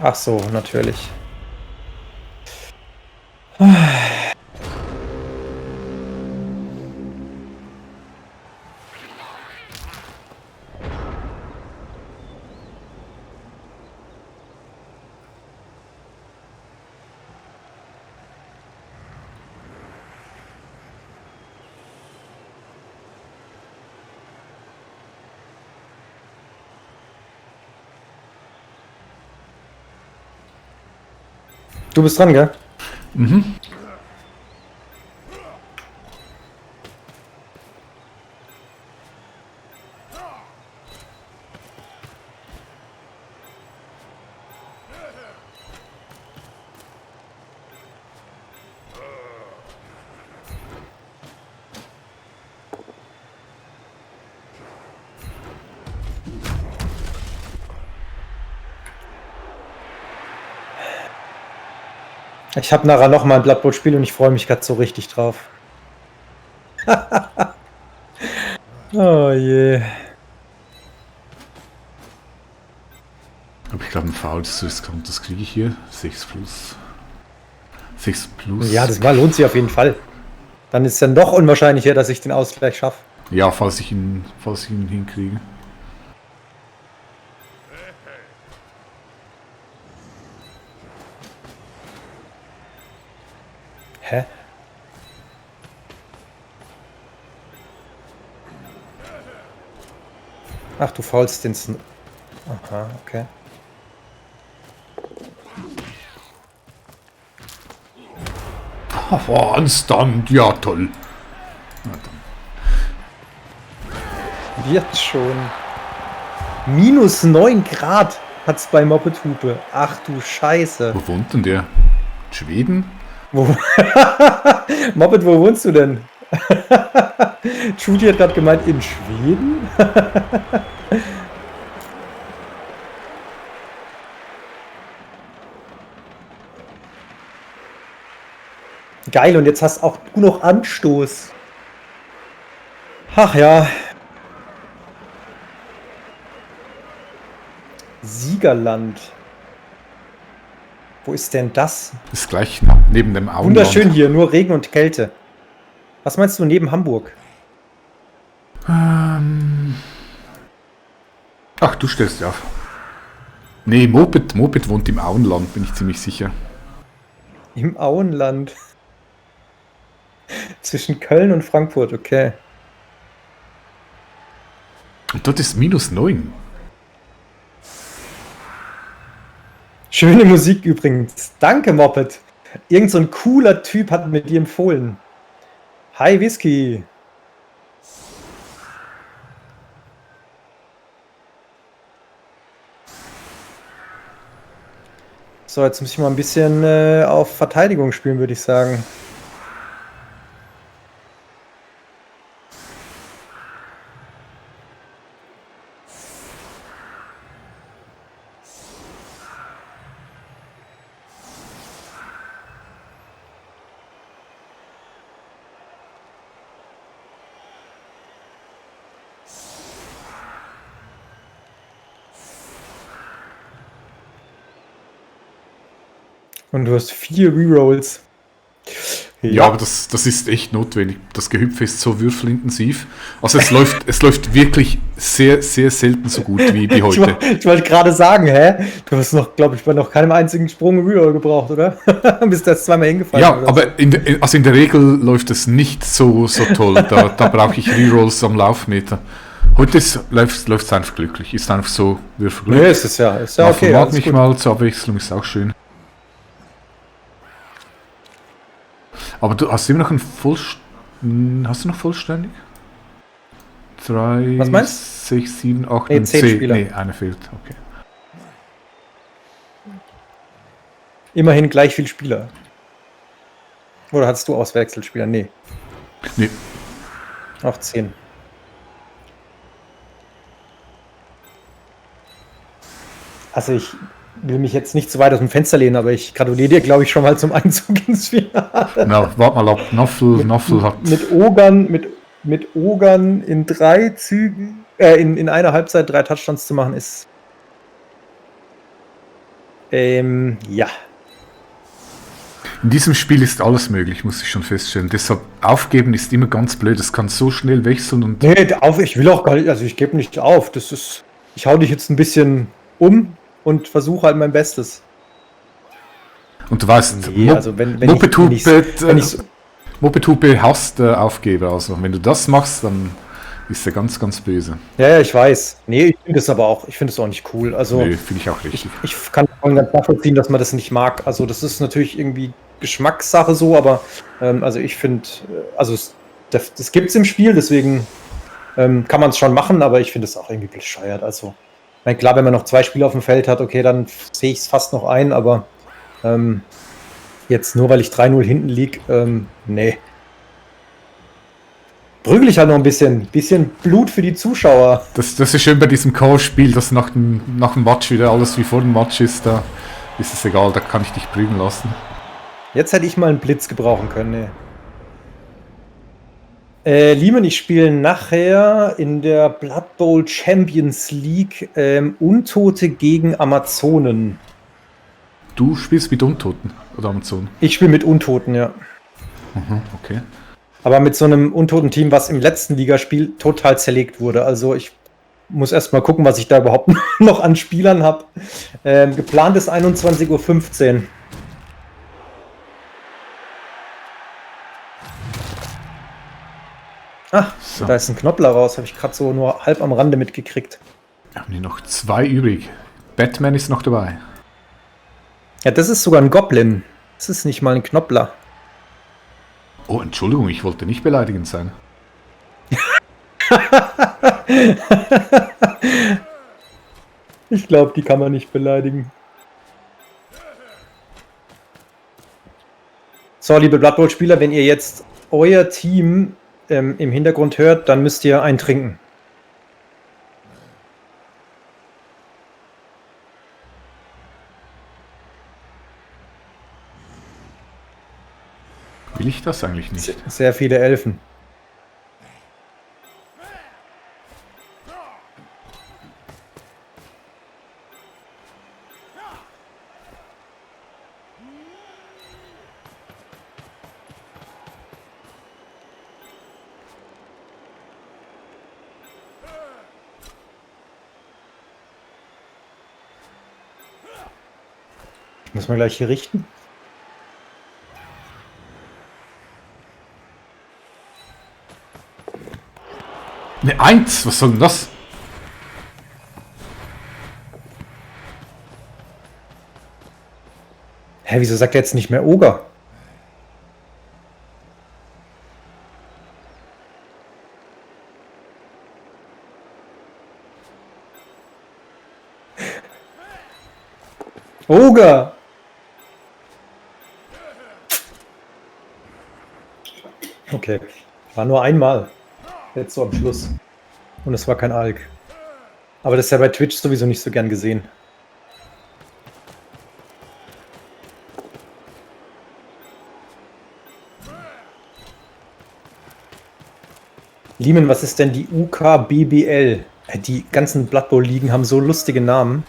Ach so, natürlich. Du bist dran, gell? Mhm. Ich habe nachher noch mal ein Blood Bowl Spiel und ich freue mich gerade so richtig drauf. Oh je. Aber ich glaube, ein Foul ist riskant. Das kriege ich hier. 6 plus. 6 plus. Ja, das lohnt sich auf jeden Fall. Dann ist es dann doch unwahrscheinlicher, dass ich den Ausgleich schaffe. Ja, falls ich ihn hinkriege. Hä? Ach, du faulst den Aha, okay. Anstand, ja toll. Wird schon. Minus 9 Grad hat's bei Moped-Hupe. Ach du Scheiße. Wo wohnt denn der? Schweden? Wo Moped, wo wohnst du denn? Judy hat gerade gemeint, in Schweden? Geil, und jetzt hast auch du noch Anstoß. Ach ja. Siegerland. Wo ist denn das? Ist gleich neben dem Auenland. Wunderschön hier, nur Regen und Kälte. Was meinst du neben Hamburg? Ach, du stellst ja auf. Nee, Moped wohnt im Auenland, bin ich ziemlich sicher. Im Auenland. Zwischen Köln und Frankfurt, okay. Und dort ist minus 9. Schöne Musik übrigens. Danke, Moped. Irgend so ein cooler Typ hat mir die empfohlen. Hi, Whisky. So, jetzt muss ich mal ein bisschen auf Verteidigung spielen, würde ich sagen. Und du hast 4 Rerolls. Ja, aber das ist echt notwendig. Das Gehüpfe ist so würfelintensiv. Also es läuft wirklich sehr, sehr selten so gut wie heute. Ich wollte gerade sagen, du hast noch, glaube ich, bei noch keinem einzigen Sprung Reroll gebraucht, oder? Bist du jetzt zweimal hingefallen? Ja, aber in der Regel läuft es nicht so toll. Da brauche ich Rerolls am Laufmeter. Heute läuft es einfach glücklich. Ist einfach so Würfelglück. Nee, ist ja okay. Mag mich mal zur Abwechslung, ist auch schön. Aber du hast immer noch hast du noch vollständig? 3, Was meinst 6, 7, 8, 10 Spieler. Nee, eine fehlt, okay. Immerhin gleich viel Spieler. Oder hattest du Auswechselspieler? Nee. Nee. Auch 10. Also ich will mich jetzt nicht zu weit aus dem Fenster lehnen, aber ich gratuliere dir, glaube ich, schon mal zum Einzug ins Finale. Na, warte mal ab. Noffel hat... Mit Ogern in 3 Zügen, in einer Halbzeit 3 Touchdowns zu machen, ist... ja. In diesem Spiel ist alles möglich, muss ich schon feststellen. Deshalb aufgeben ist immer ganz blöd. Es kann so schnell wechseln und... Nee, ich will auch gar nicht, also ich gebe nicht auf. Ich hau dich jetzt ein bisschen um und versuche halt mein Bestes. Und du weißt, nee, also wenn Moped-Hupe hasst Aufgeber. Also wenn du das machst, dann ist er ganz, ganz böse. Ja, ich weiß. Nee, ich finde es aber auch, nicht cool. Also, nee, finde ich auch richtig. Ich kann ganz nachvollziehen, dass man das nicht mag. Also das ist natürlich irgendwie Geschmackssache so, aber also ich finde, also das gibt es im Spiel, deswegen kann man es schon machen, aber ich finde es auch irgendwie bescheuert. Also klar, wenn man noch 2 Spieler auf dem Feld hat, okay, dann sehe ich es fast noch ein, aber jetzt nur, weil ich 3-0 hinten liege, nee. Prügel ich halt noch ein bisschen Blut für die Zuschauer. Das ist schön bei diesem Call-Spiel, dass nach dem Match wieder alles wie vor dem Match ist, da ist es egal, da kann ich dich prügeln lassen. Jetzt hätte ich mal einen Blitz gebrauchen können, nee. Liemen, ich spiele nachher in der Blood Bowl Champions League Untote gegen Amazonen. Du spielst mit Untoten oder Amazonen? Ich spiele mit Untoten, ja. Okay. Aber mit so einem Untoten-Team, was im letzten Ligaspiel total zerlegt wurde. Also ich muss erst mal gucken, was ich da überhaupt noch an Spielern habe. Geplant ist 21:15 Uhr. Ach, so. Da ist ein Knoppler raus, habe ich gerade so nur halb am Rande mitgekriegt. Haben die noch 2 übrig. Batman ist noch dabei. Ja, das ist sogar ein Goblin. Das ist nicht mal ein Knoppler. Oh, Entschuldigung, ich wollte nicht beleidigend sein. Ich glaube, die kann man nicht beleidigen. So, liebe Blood Bowl-Spieler, wenn ihr jetzt euer Team im Hintergrund hört, dann müsst ihr einen trinken. Will ich das eigentlich nicht? Sehr viele Elfen. Muss man gleich hier richten? Ne, 1, was soll denn das? Hä, wieso sagt er jetzt nicht mehr Oger? Oger! Okay, war nur einmal. Jetzt so am Schluss. Und es war kein Alk. Aber das ist ja bei Twitch sowieso nicht so gern gesehen. Liemen, was ist denn die UKBBL? Die ganzen Blood Bowl Ligen haben so lustige Namen.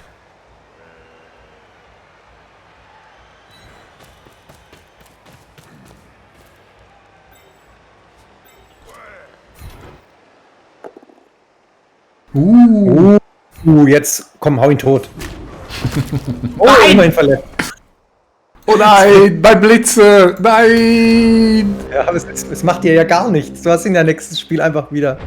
Jetzt komm, hau ihn tot. Oh, immerhin verletzt. Oh nein, mein Blitze, nein! Ja, aber es macht dir ja gar nichts. Du hast ihn ja nächstes Spiel einfach wieder.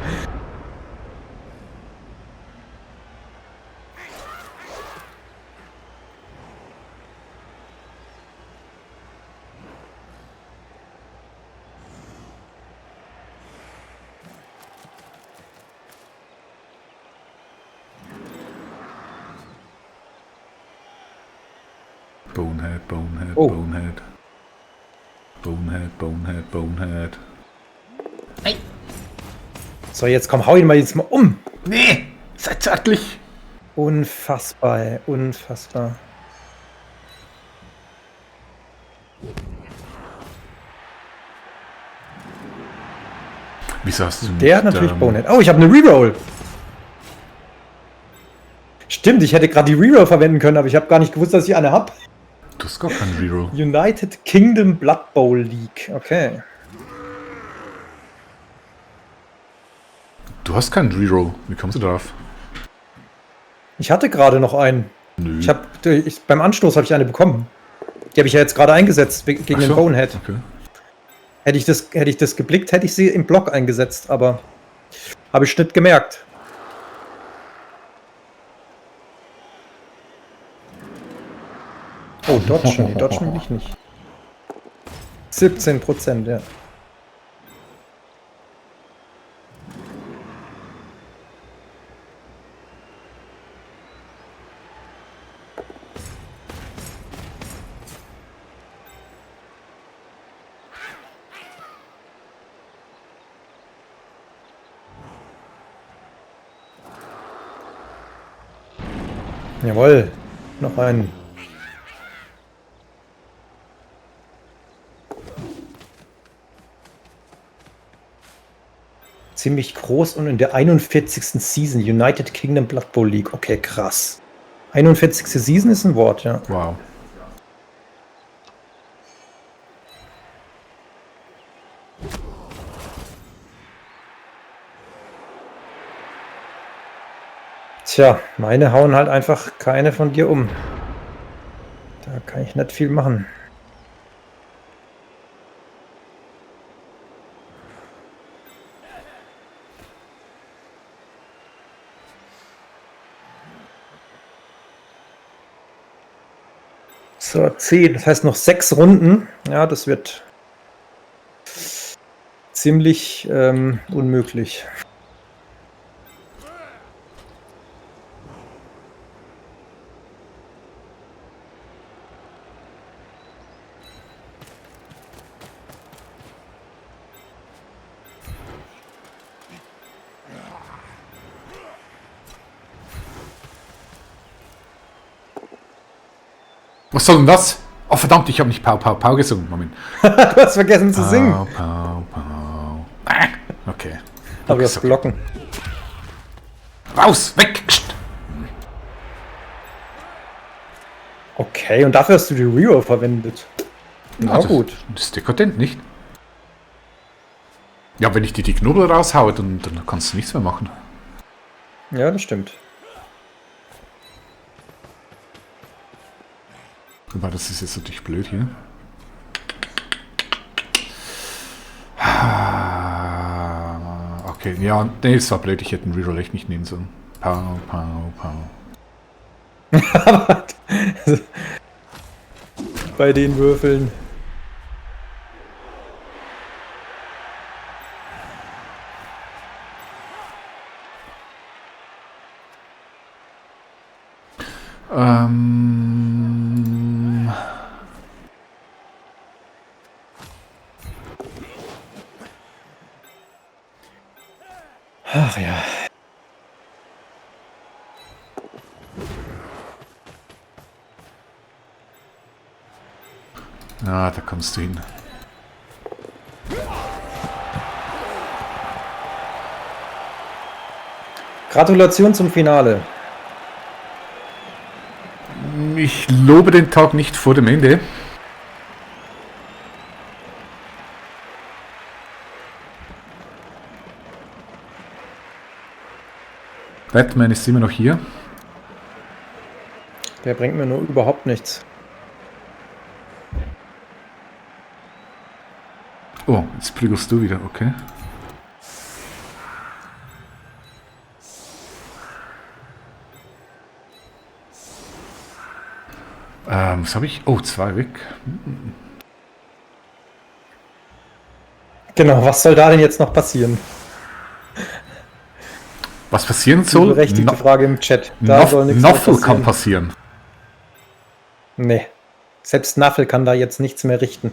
Bonehead, Bonehead, Oh. Bonehead. Bonehead, Bonehead, Bonehead. Nein. So, jetzt komm, hau ihn mal jetzt mal um. Nee, sei zärtlich. Unfassbar, ey. Unfassbar. Wieso hast du Der hat natürlich Bonehead. Oh, ich habe eine Reroll. Stimmt, ich hätte gerade die Reroll verwenden können, aber ich habe gar nicht gewusst, dass ich eine habe. Du hast gar keinen Reroll. United Kingdom Blood Bowl League. Okay. Du hast keinen Reroll. Wie kommst du darauf? Ich hatte gerade noch einen. Nö. Beim Anstoß habe ich eine bekommen. Die habe ich ja jetzt gerade eingesetzt gegen Ach den so, Bonehead. Okay. Hätte ich das geblickt, hätte ich sie im Block eingesetzt, aber habe ich nicht gemerkt. Oh, Dodgen. Nee, Dodgen will ich nicht. 17%, ja. Jawohl. Noch einen. Ziemlich groß und in der 41. Season United Kingdom Blood Bowl League. Okay, krass. 41. Season ist ein Wort, ja. Wow. Tja, meine hauen halt einfach keine von dir um. Da kann ich nicht viel machen. So, 10. Das heißt noch 6 Runden. Ja, das wird ziemlich unmöglich. Was soll denn das? Oh verdammt, ich habe nicht Pau Pau Pau gesungen. Moment. Du hast vergessen zu singen. Pau Pau. Okay. Aber das okay. Blocken. Raus, weg! Okay, und dafür hast du die Reroll verwendet. Na gut. Das ist dekadent, nicht? Ja, wenn ich die Knubbel raushaue, dann kannst du nichts mehr machen. Ja, das stimmt. Aber das ist jetzt natürlich blöd hier. Okay, ja, nee, es war blöd, ich hätte einen Reroll echt nicht nehmen sollen. Pau, Pau, Pau. Bei den Würfeln. Ach ja. Ja, da kommst du hin. Gratulation zum Finale. Ich lobe den Tag nicht vor dem Ende. Batman ist immer noch hier. Der bringt mir nur überhaupt nichts. Oh, jetzt prügelst du wieder, okay. Was habe ich? Oh, 2 weg. Genau, was soll da denn jetzt noch passieren? Was passieren soll? Berechtigte Frage im Chat. Da soll nichts Noffel kann passieren. Nee. Selbst Naffel kann da jetzt nichts mehr richten.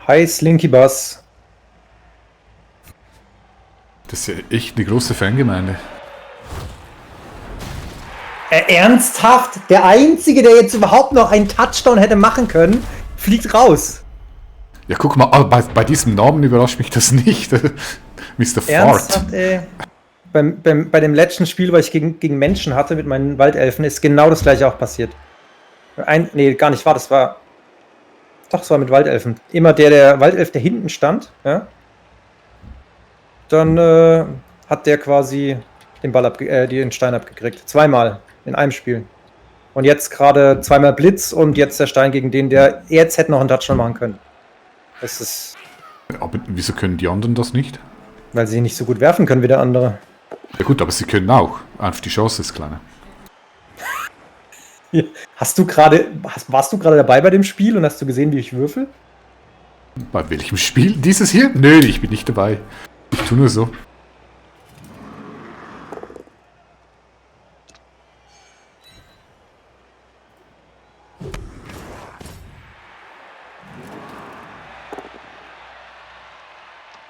Hi, Slinky Bus. Das ist ja echt eine große Fangemeinde. Ernsthaft? Der Einzige, der jetzt überhaupt noch einen Touchdown hätte machen können, fliegt raus. Ja, guck mal, bei diesem Namen überrascht mich das nicht. Mr. Ernsthaft, ey. Bei dem letzten Spiel, was ich gegen Menschen hatte mit meinen Waldelfen, ist genau das gleiche auch passiert. Nee, gar nicht wahr, das war... Doch, es war mit Waldelfen. Immer der Waldelf, der hinten stand, ja, dann hat der quasi den Stein abgekriegt. Zweimal in einem Spiel. Und jetzt gerade zweimal Blitz und jetzt der Stein gegen den, der jetzt hätte noch einen Touchdown machen können. Das ist... Aber wieso können die anderen das nicht? Weil sie nicht so gut werfen können wie der andere. Ja gut, aber sie können auch. Einfach die Chance ist kleiner. Warst du gerade dabei bei dem Spiel und hast du gesehen, wie ich würfel? Bei welchem Spiel? Dieses hier? Nö, ich bin nicht dabei. Ich tue nur so.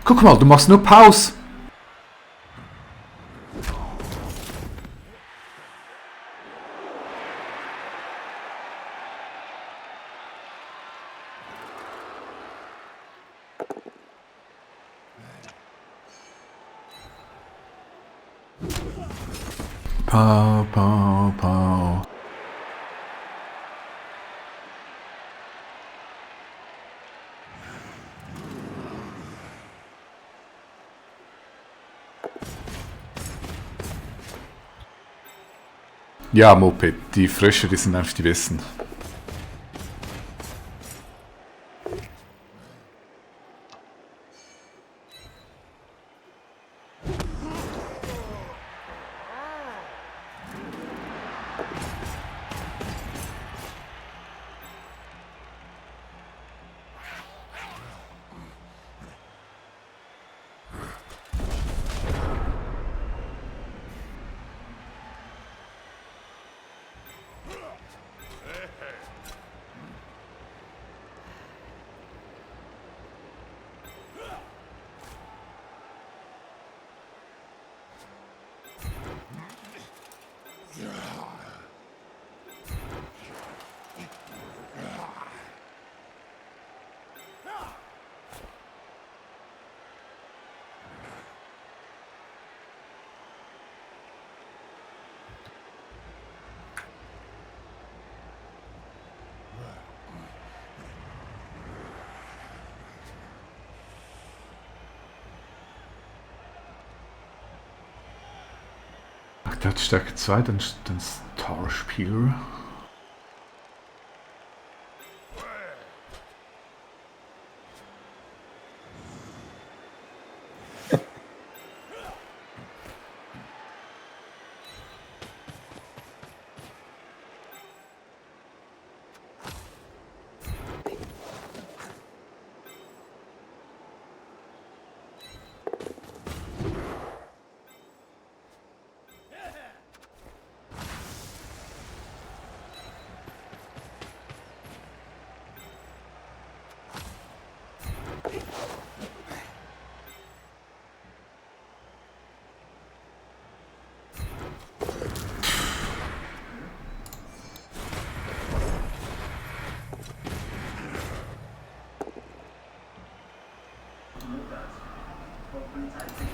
Guck mal, du machst nur Pause. Pau, pau, pau. Ja, Moped. Die Frösche, die sind einfach die besten. Ach, der hat Stärke 2, dann Star Spear.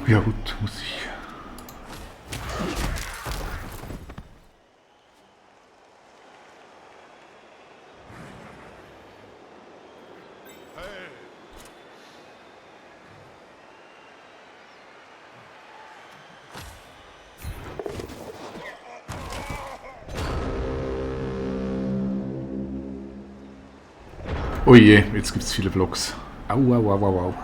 Ja gut, muss ich. Oh je, jetzt gibt es viele Blocks. Au, au, au, au, au.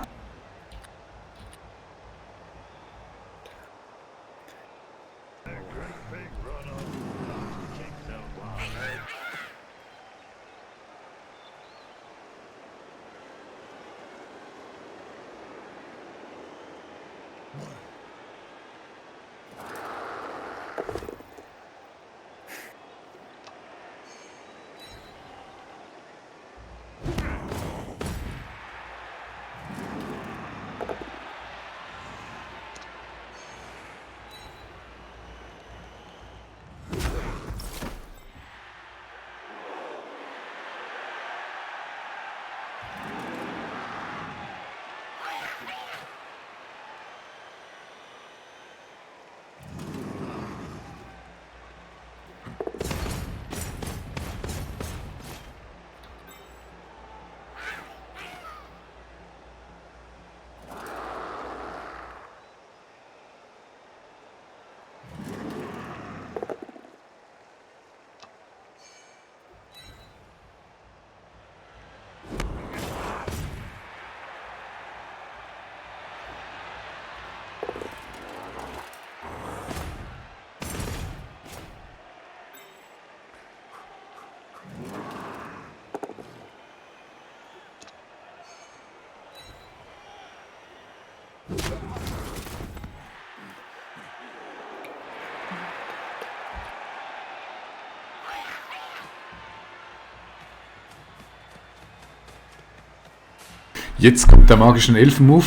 Jetzt kommt der magische Elfen-Move.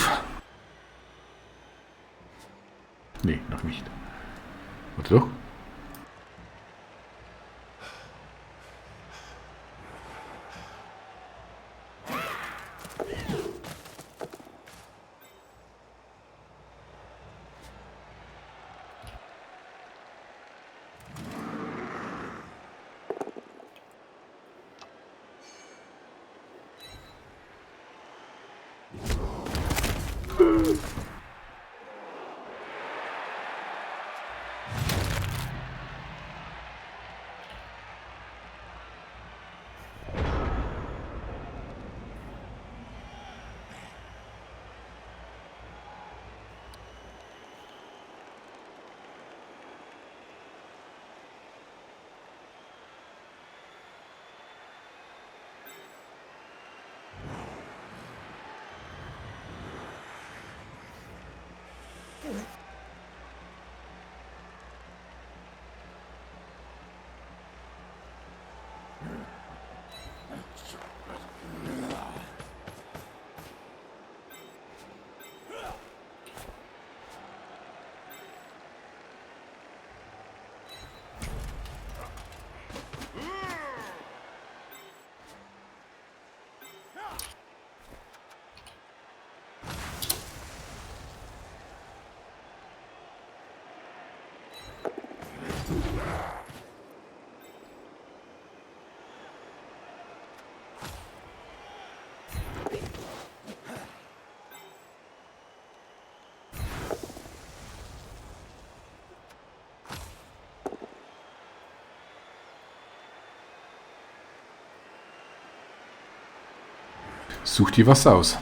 Nee, noch nicht. Oder doch? Such dir was aus.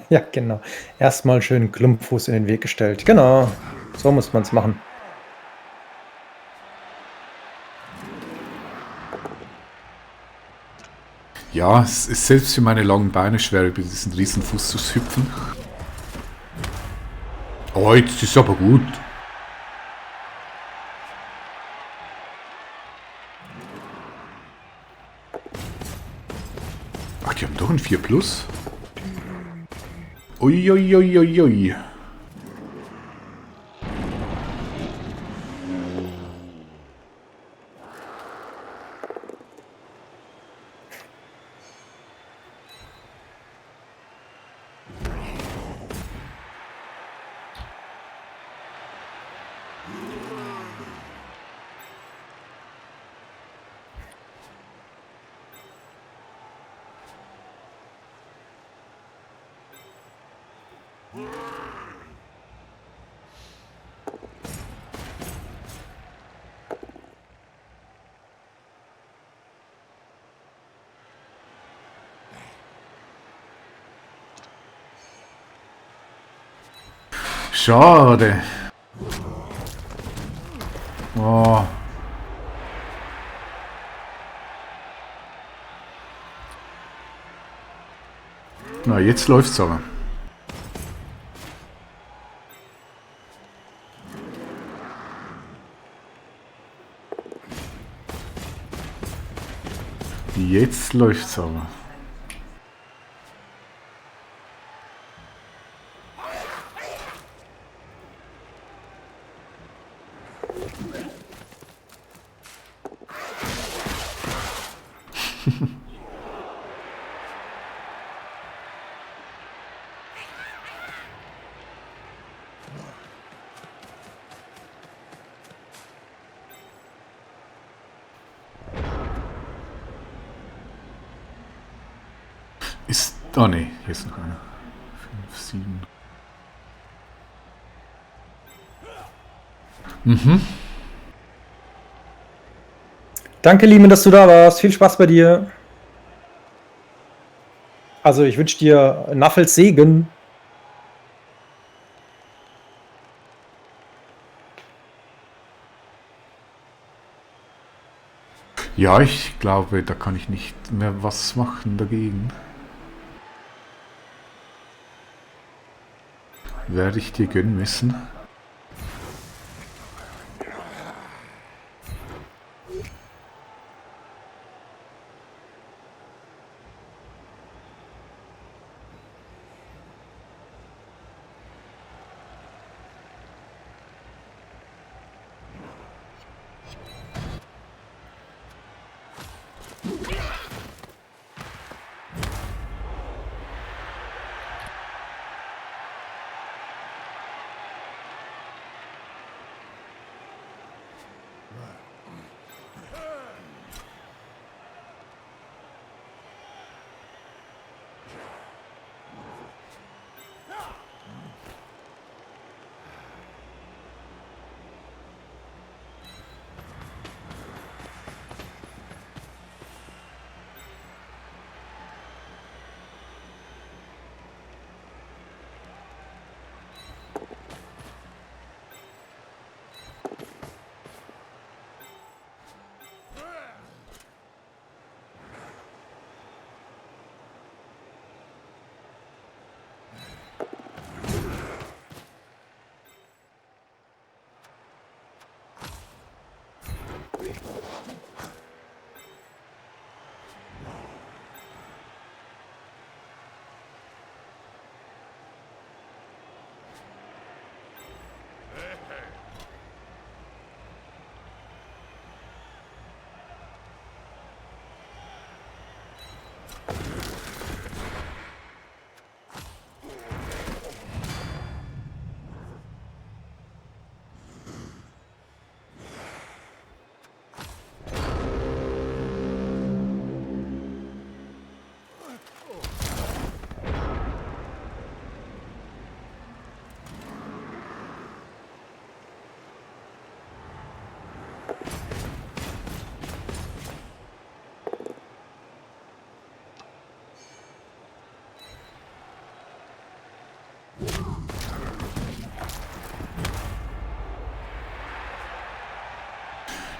Ja, genau. Erstmal schön Klumpfuß in den Weg gestellt. Genau, so muss man es machen. Ja, es ist selbst für meine langen Beine schwer, über diesen riesen Fuß zu hüpfen. Oh, jetzt ist aber gut. Ach, die haben doch ein 4 Plus. Uiuiuiui. Schade. Oh. Na, jetzt läuft's aber. Jetzt läuft's aber. Ist. Oh ne, hier ist noch einer. 5, 7. Danke, Lieben, dass du da warst. Viel Spaß bei dir. Also, ich wünsche dir Naffels Segen. Ja, ich glaube, da kann ich nicht mehr was machen dagegen. Werde ich dir gönnen müssen.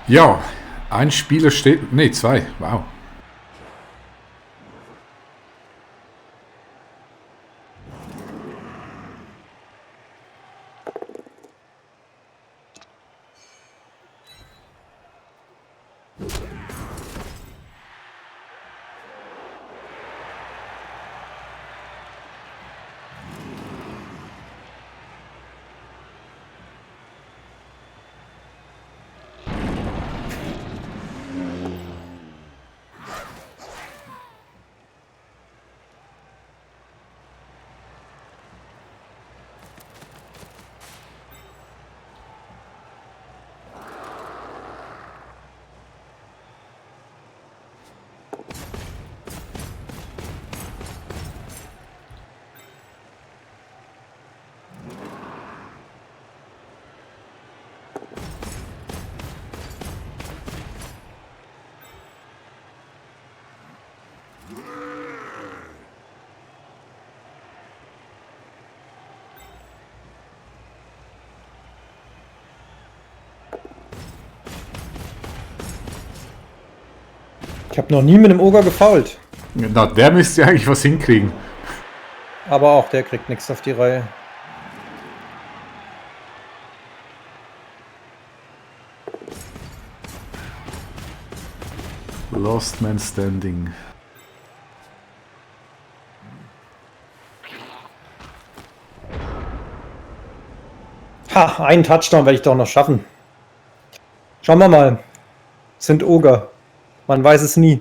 Ja, ein Spieler steht... Ne, 2. Wow. Ich habe noch nie mit einem Oger gefoult. Na, der müsste ja eigentlich was hinkriegen. Aber auch der kriegt nichts auf die Reihe. Last Man Standing. Ha, einen Touchdown werde ich doch noch schaffen. Schauen wir mal. Sind Oger. Man weiß es nie.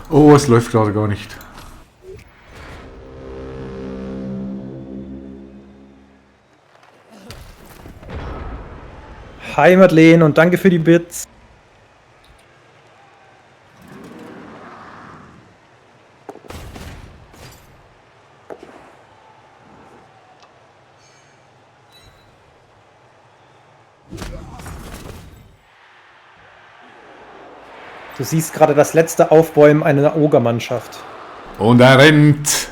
Oh, es läuft gerade gar nicht. Hi Madeleine und danke für die Bits. Du siehst gerade das letzte Aufbäumen einer Ogermannschaft. Und er rennt.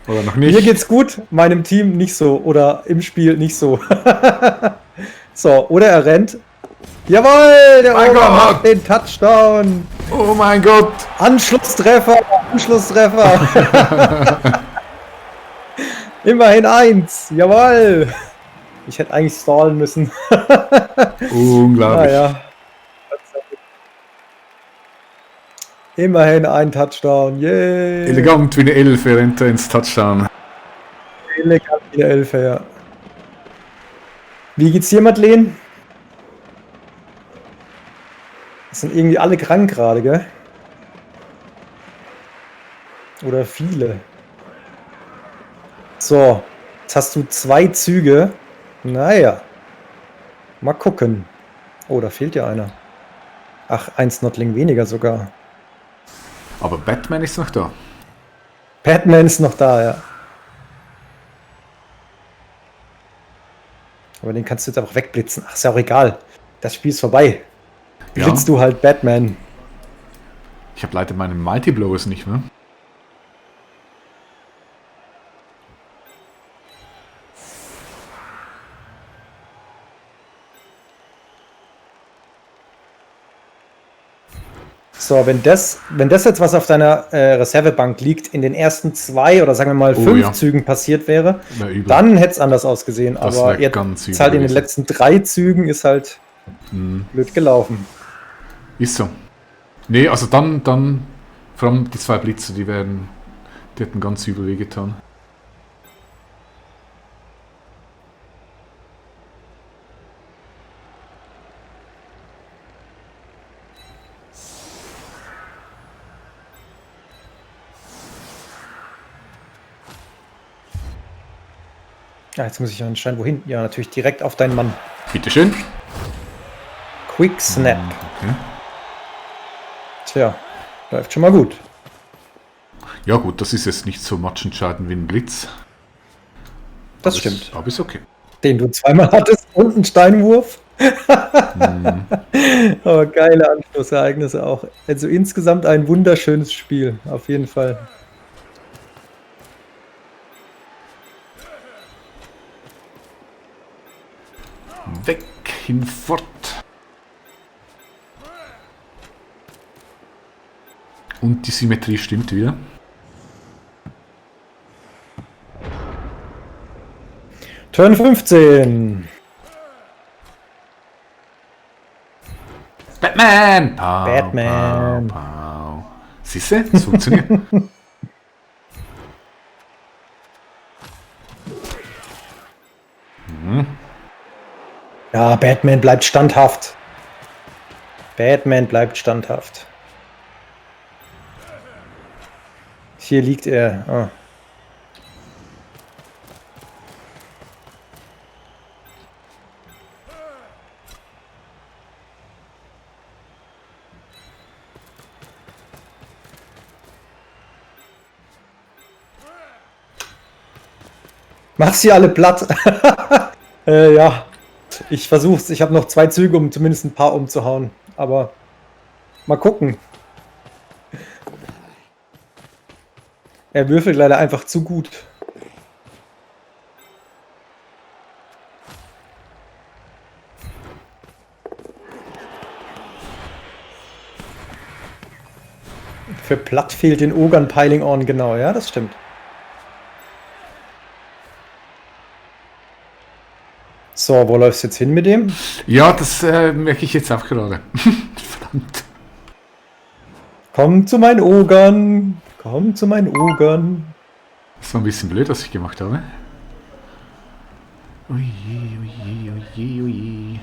Oder noch nicht. Mir geht's gut, meinem Team nicht so. Oder im Spiel nicht so. So, oder er rennt. Jawohl, der Mein Oger Gott. macht den Touchdown. Oh mein Gott. Anschlusstreffer, Anschlusstreffer. Immerhin 1. Jawohl. Ich hätte eigentlich stallen müssen. Unglaublich. Naja. Immerhin ein Touchdown. Yay. Elegant wie eine Elfe rennt er ins Touchdown. Elegant wie eine Elfe, ja. Wie geht's dir, Madeleine? Das sind irgendwie alle krank gerade, gell? Oder viele. So, jetzt hast du 2 Züge. Naja. Mal gucken. Oh, da fehlt ja einer. Ach, 1 Notling weniger sogar. Aber Batman ist noch da. Batman ist noch da, ja. Aber den kannst du jetzt einfach wegblitzen. Ach, ist ja auch egal. Das Spiel ist vorbei. Ja. Blitzt du halt Batman. Ich habe leider meine Mighty Blowers nicht mehr. So, wenn das jetzt was auf deiner Reservebank liegt, in den ersten 2 oder sagen wir mal 5 Zügen passiert wäre, dann hätte es anders ausgesehen. Das aber jetzt halt in den letzten 3 Zügen ist halt blöd gelaufen. Ist so. Nee, also dann vor allem die 2 Blitze, die hätten ganz übel wehgetan. Ja, jetzt muss ich anscheinend wohin. Ja, natürlich direkt auf deinen Mann. Bitteschön. Quick Snap. Okay. Tja, läuft schon mal gut. Ja gut, das ist jetzt nicht so matchentscheidend wie ein Blitz. Das stimmt. Aber ist okay. Den du zweimal hattest und einen Steinwurf. Aber geile Anschlussereignisse auch. Also insgesamt ein wunderschönes Spiel, auf jeden Fall. Weg, hinfort. Und die Symmetrie stimmt wieder. Turn 15. Batman! Pow, Batman. Pow, pow. Siehst du? Das funktioniert. Ja, Batman bleibt standhaft. Batman bleibt standhaft. Hier liegt er. Ah. Mach sie alle platt. Ja. Ich versuch's. Ich habe noch 2 Züge, um zumindest ein paar umzuhauen. Aber mal gucken. Er würfelt leider einfach zu gut. Für platt fehlt den Ogern Piling On, genau. Ja, das stimmt. So, wo läufst du jetzt hin mit dem? Ja, das merke ich jetzt auch gerade. Verdammt. Komm zu meinen Ogern. Komm zu meinen Ogern. Das war ein bisschen blöd, was ich gemacht habe. Oje, oje, oje, oje.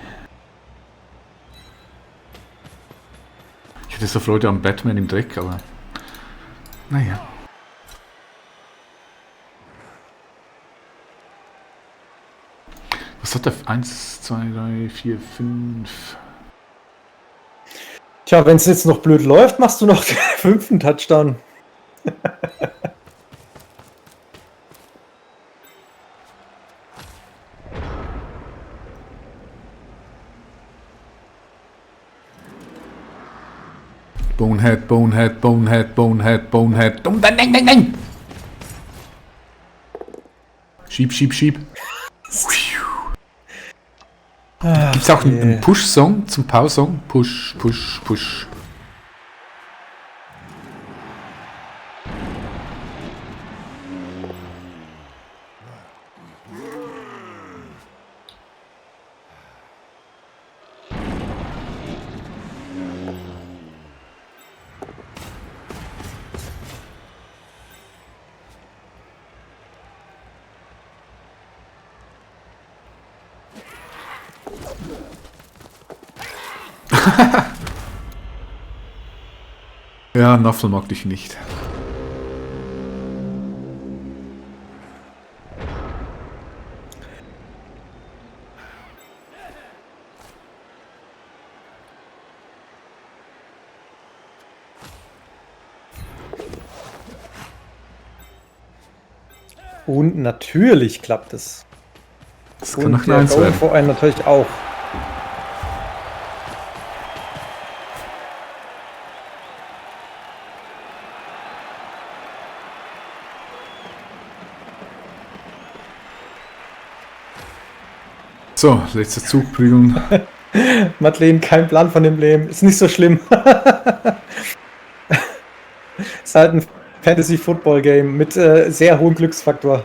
Ich hatte so Freude am Batman im Dreck, aber naja. Was hat er? 1, 2, 3, 4, 5. Tja, wenn es jetzt noch blöd läuft, machst du noch den 5. Touchdown. Bonehead, Bonehead, Bonehead, Bonehead, Bonehead. Nein, nein, nein! Schieb, schieb, schieb. Gibt es auch einen Push-Song zum Power-Song? Push, push, push. Ja, Naffel mag dich nicht. Und natürlich klappt es. Das kann Und noch der eins Goal werden. vor einem natürlich auch. So, letzter Zug prügeln. Madeleine, kein Plan von dem Leben. Ist nicht so schlimm. Ist halt ein Fantasy-Football-Game mit sehr hohem Glücksfaktor.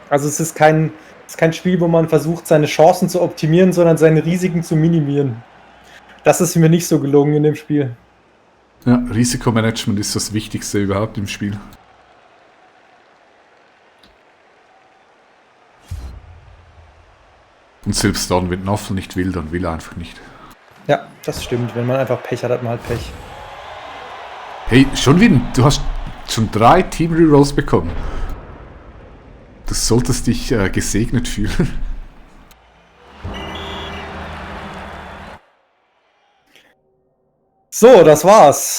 Also es ist kein Spiel, wo man versucht, seine Chancen zu optimieren, sondern seine Risiken zu minimieren. Das ist mir nicht so gelungen in dem Spiel. Ja, Risikomanagement ist das Wichtigste überhaupt im Spiel. Und selbst dann, wenn Naffel nicht will, dann will er einfach nicht. Ja, das stimmt. Wenn man einfach Pech hat, hat man halt Pech. Hey, schon wieder, du hast schon 3 Team-Rerolls bekommen. Du solltest dich gesegnet fühlen. So, das war's.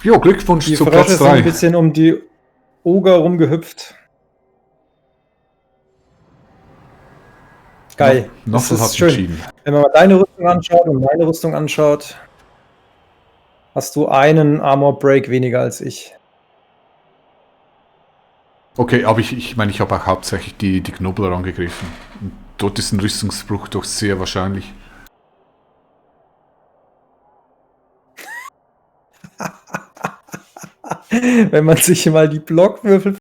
Jo, Glückwunsch Die zu Frösche Platz sind ein 3. bisschen um die Oger rumgehüpft. Geil. Das Naffel ist hat schön. entschieden. Wenn man mal deine Rüstung anschaut und meine Rüstung anschaut, hast du einen Armor Break weniger als ich. Okay, aber ich meine, ich habe auch hauptsächlich die Knobler angegriffen. Und dort ist ein Rüstungsbruch doch sehr wahrscheinlich. Wenn man sich mal die Blockwürfel